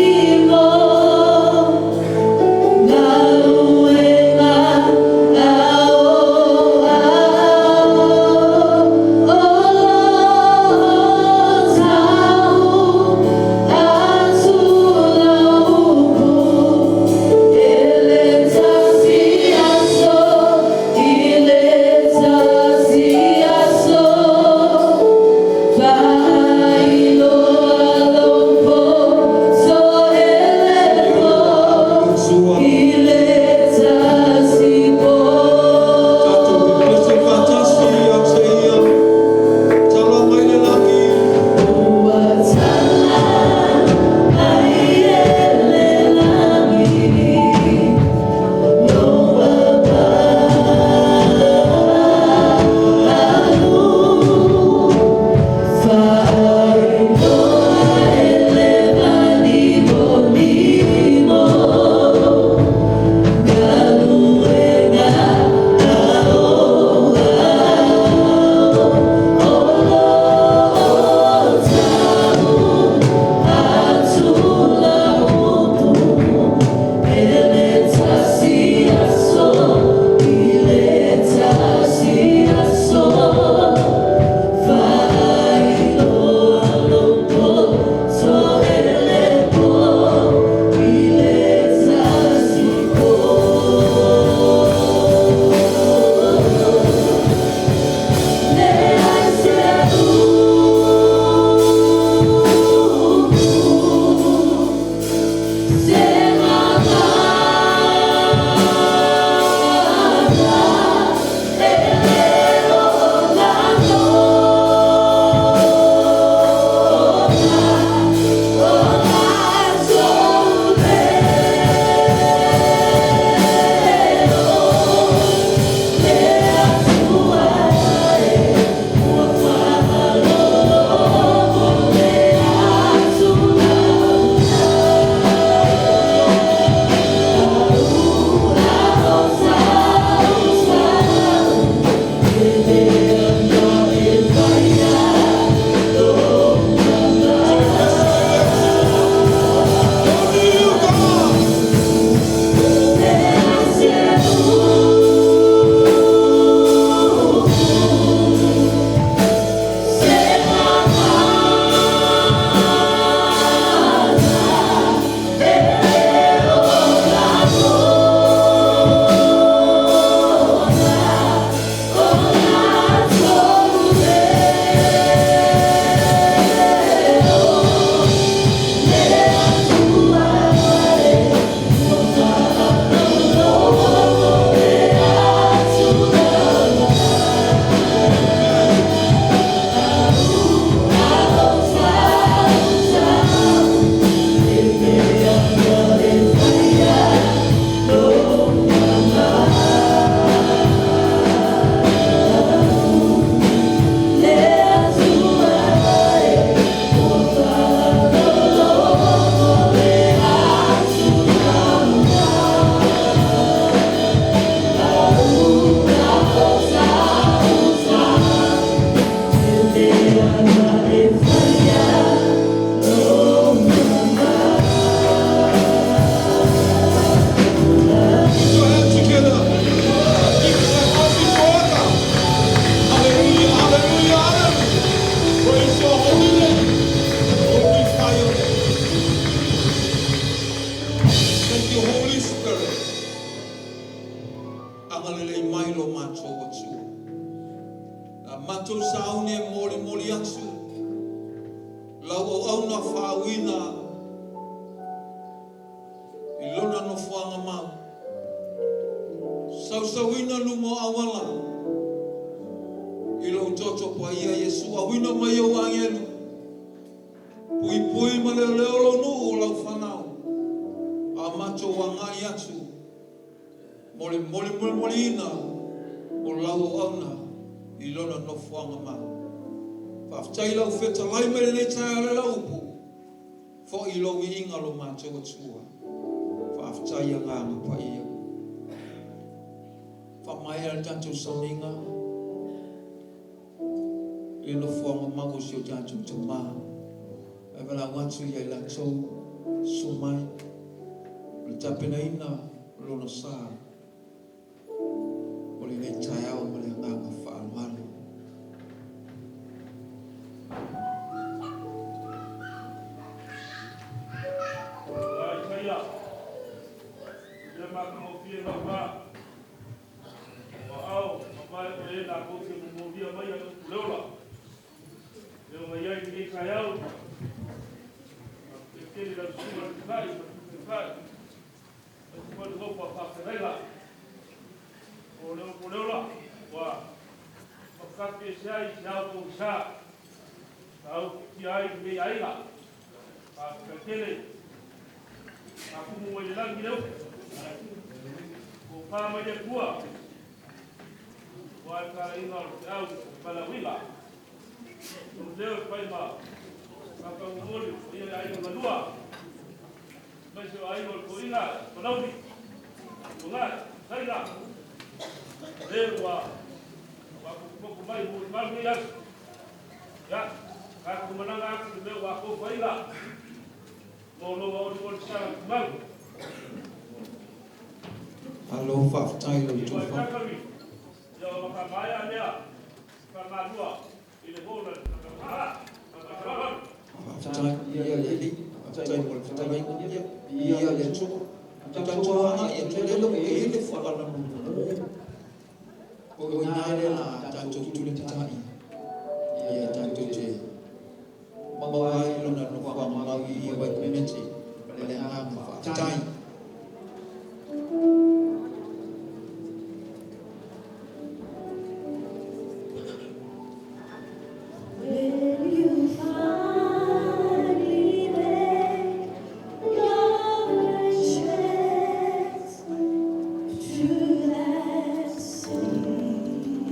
Agalelei mai lo matou Atua. La matou sauni e molimoli atu lau auauna faauina i lona nofoaga mau. Sausauina luga o auala i lou toto paia Iesu, auina mai ou agelu. Puipui ma leoleo lou nuu o lau fanau. A matou agai atu mo le molimoliina o lau auauna i lona nofoaga mau. Faafetai lau fetalai mai lenei taeao le lau upu, foi lou viiga lo matou Atua. Faafetai agaga paia. Faamaea le tatou sauniga i le nofoaga mau o si o tatou Tamā. Ae valaau atu ia i latou susu mai o le tapenaina o lona sa o lenei taeao ma le agaga faaaloalo. Isaia, ia matagofie lau va, o aao mamae o e latou te momolia mai ana upu leola. E o mai ai lenei taeao, faafetai tele lau susuga i le Taitai ma le Sui Taitai, aemaise foi le nofo a faafeagaiga. O le upu leola ua matafi ese ai se ao pogisa, sa ufitia ai lenei aiga. Faafetai tele, faatumu mai le lagi le upu, o pā mai le Atua, ua e talaiga o le feau o le valaauina. O leo e fai ma faataumomoli o ia le aiga malua, aemaise o aiga o le toeaina, Palauli, Togai, Saina, le ua faapotopoto mai mo le malu nei aso. Ia, tatou malaga atu le mea ua atofaina mo lou olioli sala tumau. Malo faafetai lau Ua tofa. takami, ia o makamaea lea, whakalua i le hōla Faafetai ia le Alii, faafetai mo le fetalaiga, ia le Atua. Tatou agai atu le ua e i le fuala mo. O ina le la tatou tulimatai. Ia tatou te maua ai lona nofoaga mau i ia wai community. Ma le agaga faafetai. When you finally make your entrance to that city,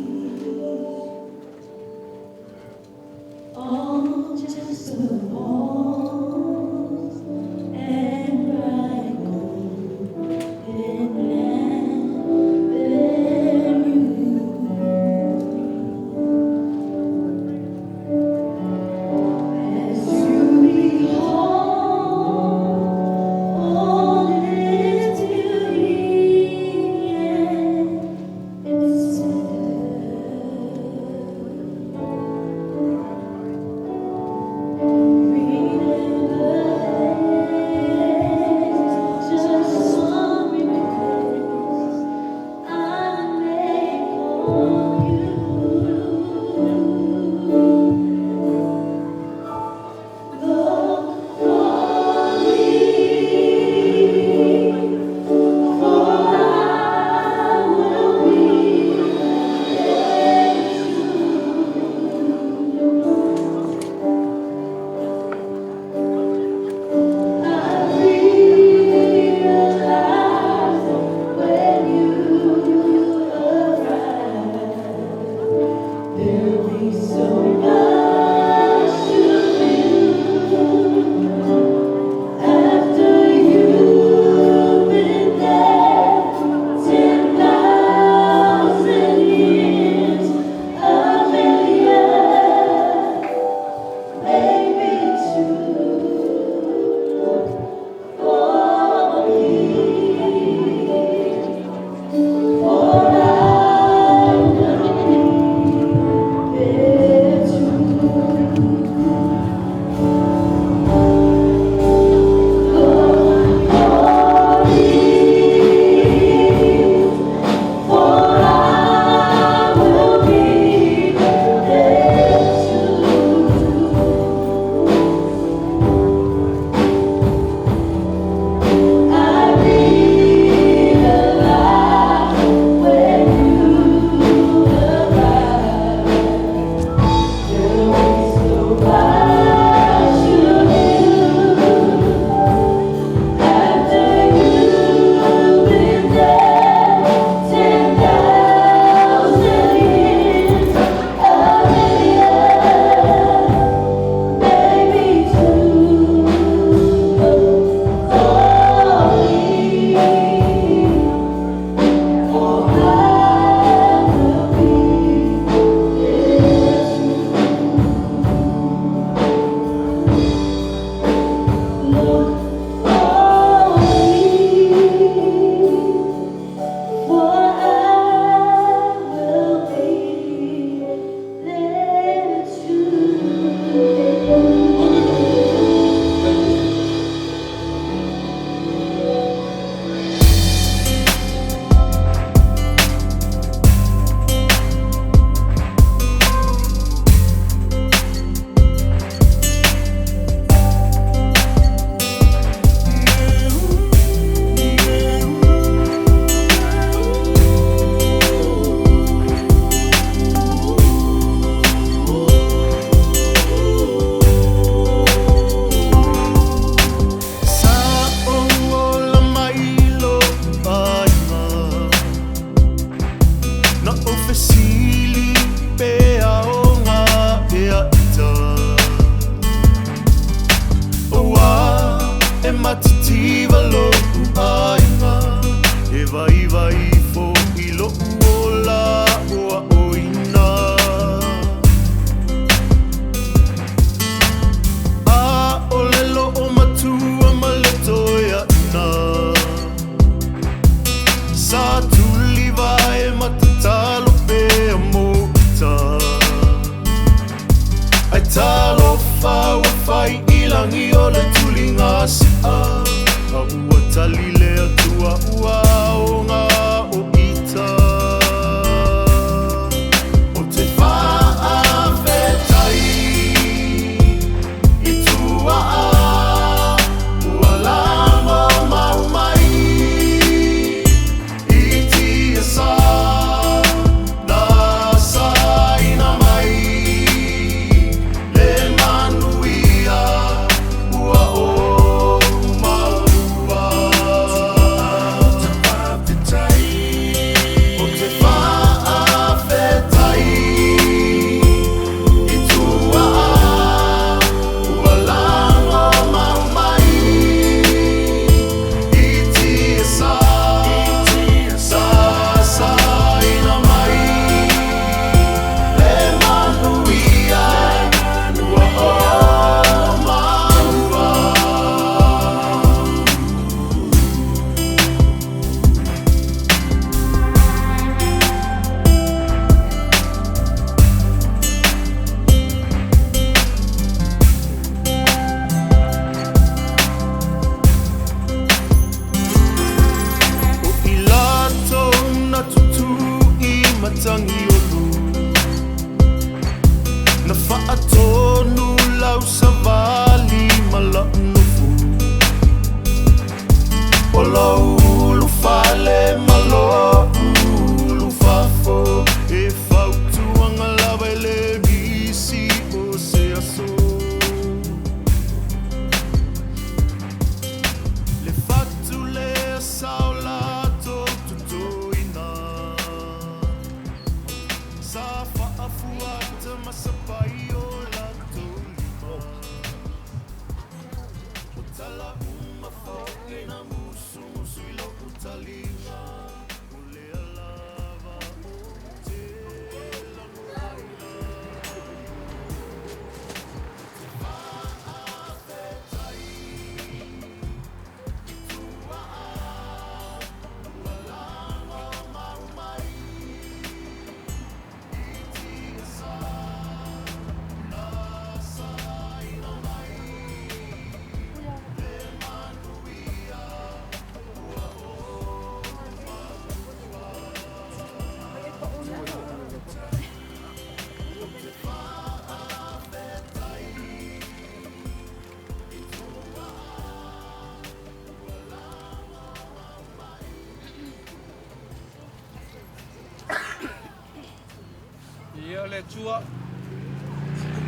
a le Atua,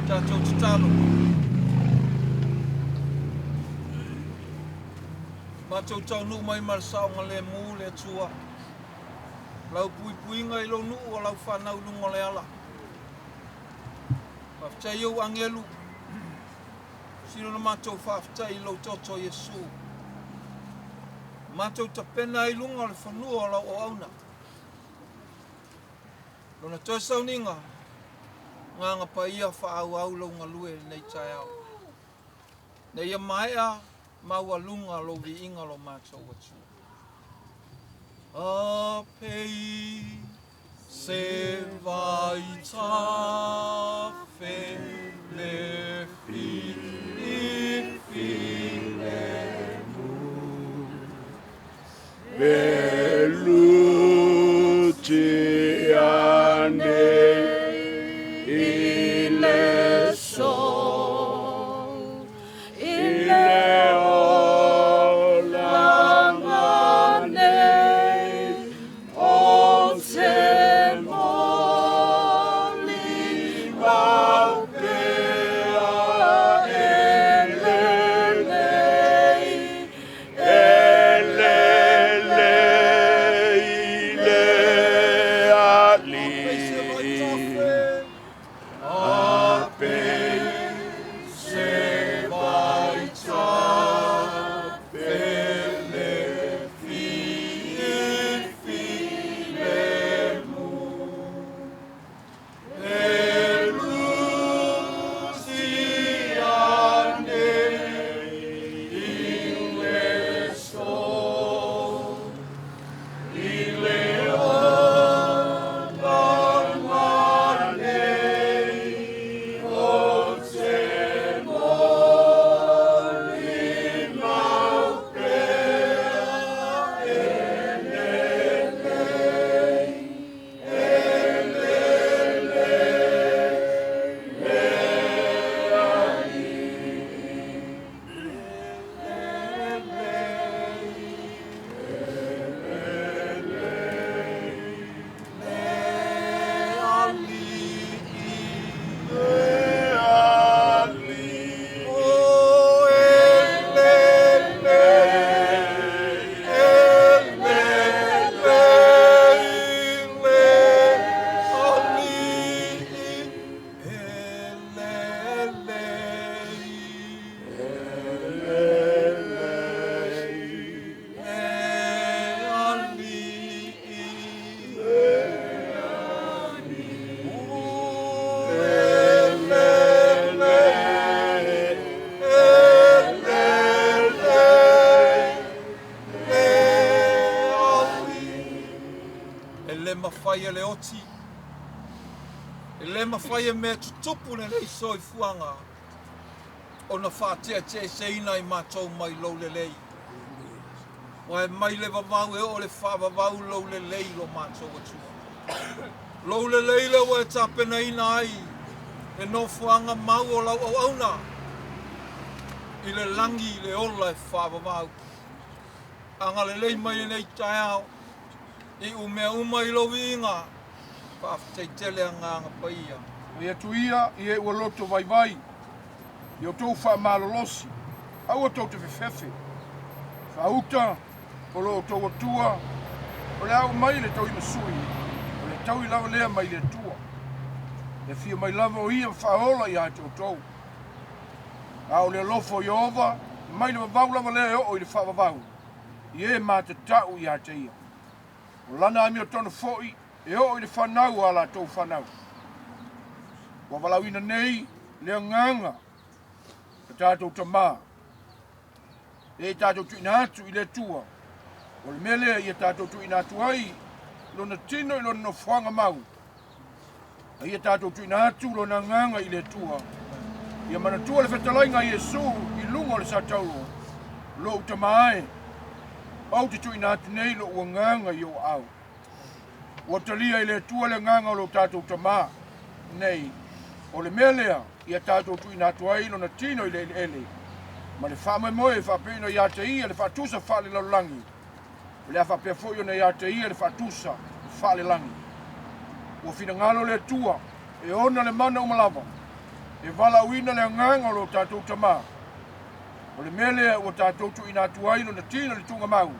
tatou tatalo. Matou taunuu mai ma le saogalemu le Atua. Lau puipuiga i lou nuu o lau fanau i luga o le ala. Faafetai i ou agelu, sili ona matou faafetai i lou toto Iesu. Matou tapena ai i luga o le fanua o lau auauna. Lona toe sauniga, Agaga Paia faaauau lou galue i lenei taeao. Ina ia maea maualuga lou viiga lo matou Atua. A pei se vai tafe le fi i fi le mu. E le mafai e le oti, e le mafai e mea tutupu lenei soifuaga ona faateateaeseina i matou mai lou lelei. Ua e mai le vavau e oo le faavavau lou lelei lo matou Atua. Lou lelei lea ua e tapenaina ai le nofoaga mau o lau auauna i le lagi i le ola e faavavau. Agalelei mai lenei taeao i umea uma i lou viiga. Faafetai tele Agaga Paia. Fai atu ia i e ua loto vaivai i outou faamalolosi, aua tou te fefefe. Faauta o lo outou Atua, o le a oo mai le tauimasui, o le taui lava lea mai le Atua. E afio mai lava o ia ma faaola ia te outou. A o le alofa o Ieova, mai le vavau lava lea e oo i le faavavau, i e matatau ia te ia. O lana amiotonu foi e oo i le fanau a latou fanau. Ua valaauina nei le agaga o tatou tamā e tatou tuuina atu i le Atua. O le mea lea ia tatou tuuina atu ai lona tino i lona nofoaga mau, a ia tatou tuuina atu lona agaga i le Atua. Ia manatua le fetalaiga a Iesu i luga o le satauro, lou tamā e, ou te tuuina atu nei lou agaga i ou aao. Ua talia i le Atua le agaga o lo tatou tamā nei. O le mea lea ia tatou tuuina atu ai lona tino i le eleele ma le faamoemoe e faapea ona ia te ia le faatusa faalelalolagi, o le a faapea foi ona ia te ia le faatusa faalelagi. Ua finagalo le Atua E ona le mana uma lava, e valaauina le agaga o lo tatou Tamā. O le mea lea ua tatou tuuina atu ai lona tino i le tuugamau.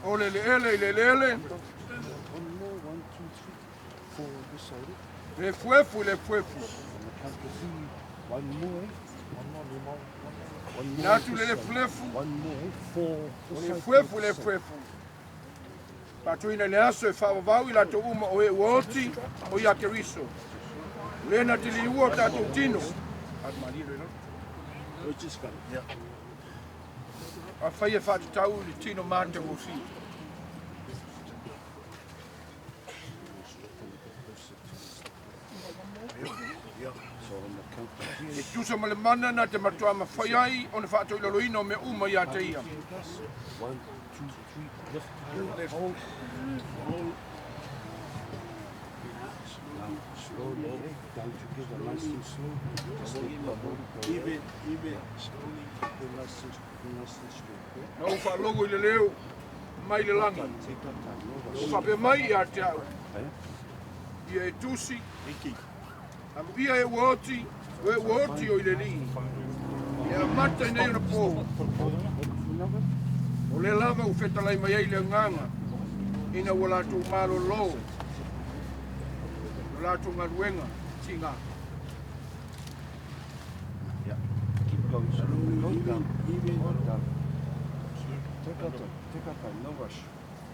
O le eleele i le eleele, le efuefu i le efuefu. Ina atu le lefulefu, o le efuefu i le efuefu. Faatuina i le aso e faavavau i latou uma o e ua oti o ia Keriso. O le na te liua o tatou tino. Afai e faatatau i le tino matagofie. E tusa ma le mana na te matua mafai ai ona faatoilaloina o mea uma ia te ia. Na ou faalogo i le leo mai le lagi, o faapea mai ia te au, ia e tusi, amuia e ua oti, o e ua oti o i le alii, e amata i nei ona po. O lea lava ua fetalai mai ai le agaga, ina ua latou malolo, o latou galuega tiga. Keep going slowly. Go down. Go down. Take our time. Take our time. No rush.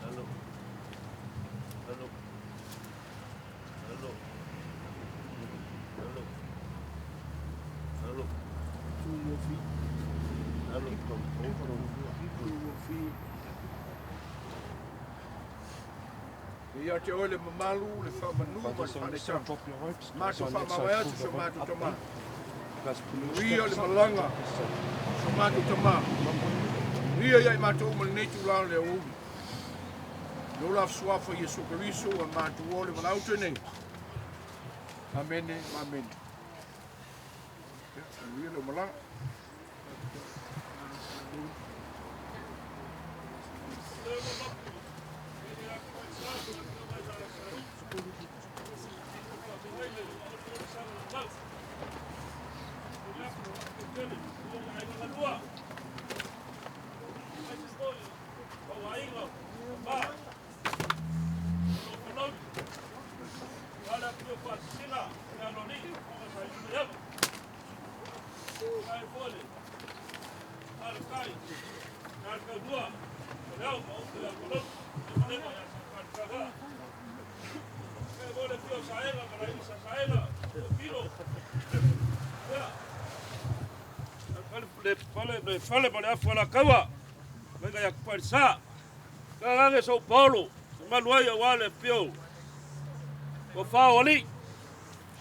Hello. Hello. Hello. Hello. Hello. 2 more feet. Hello. Keep going. Keep going. Keep 2 going. more feet. E ia te oe le mamalu, le whaamanu, ma le Brothers on this side, whanetanga. drop your ropes. Guys Matou on that whaamawae side, atu pull so the rope matou up. tamā. Guys, pull your Manuia le straps up. malaga, This side. so matou tamā. Manuia ia i matou uma lenei tulaga le aoauli. Lo la fesuafa Iesu Keriso a matou o le valaau nei. Amene, amene. Ia, manuia le malaga. Le fale le fale ma le afu ala kaua mai ia kupalisa ka ge São Paulo malu ai wa le pio o fa oli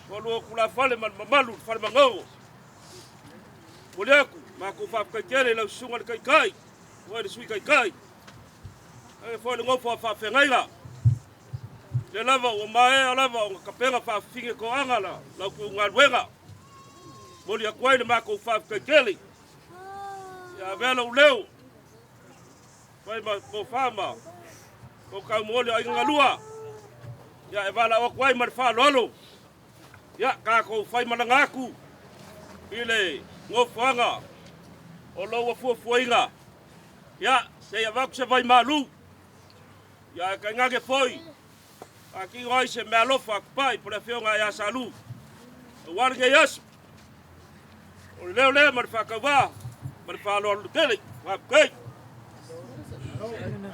o lu kula fale ma mamalu fale mangogo o le aku ma ko fa kai kele la sunga le kai kai o le sui kai kai e fo le ngofo fa fengaila le lava o mae lava o kapenga fa finge ko anga la la ku ngaluega moli akuai le ma ko fa kai kele ia vela o leo vai ma mo fama o ka mo le ai ngalua ia e vala o kwai ma fa lolo ia ka ko fai malanga aku ile ngofuanga o lo fuafuainga ia se ia vaku se vai malu ia ka ngage foi a ki oi se me alofa ku pai por fionga ia salu o war ge yes o leo le ma fa ka va ma fa lolo tele wa kai.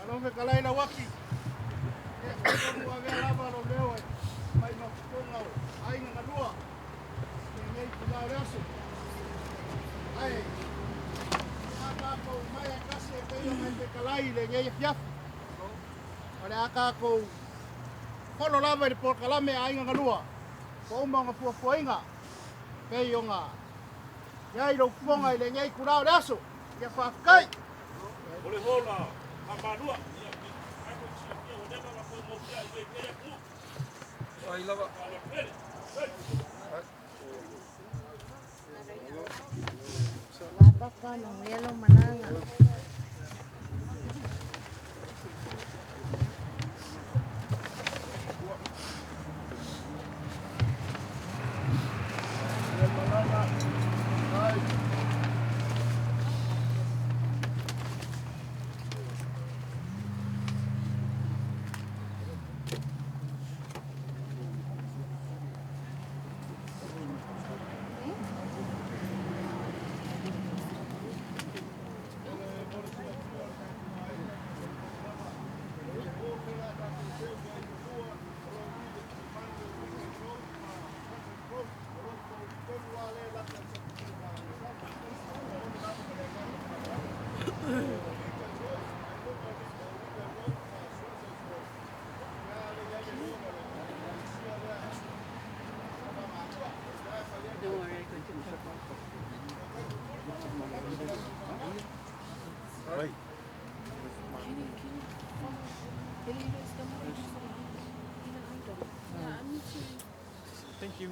Alo me kalai na waki. E ko ave lava lo leo e mai ma fonga o ai nga lua. E nei ku la reso. Ai. A ka ko mai a kasi e pe mai te kalai le ngai fiaf. O le aka ko folo lava le por kalame ai nga lua. Ko uma nga fuafuainga. Pe yo nga. Ia i lo fonga i le ngai ku la reso. Ia fa kai. O le hola malua ia ai ko si ia o leva ma ko mo ia i pe ku Ai lava. Ala Faamanuia lau malaga. Don't worry, I continue. Thank you.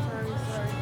Sorry, sorry.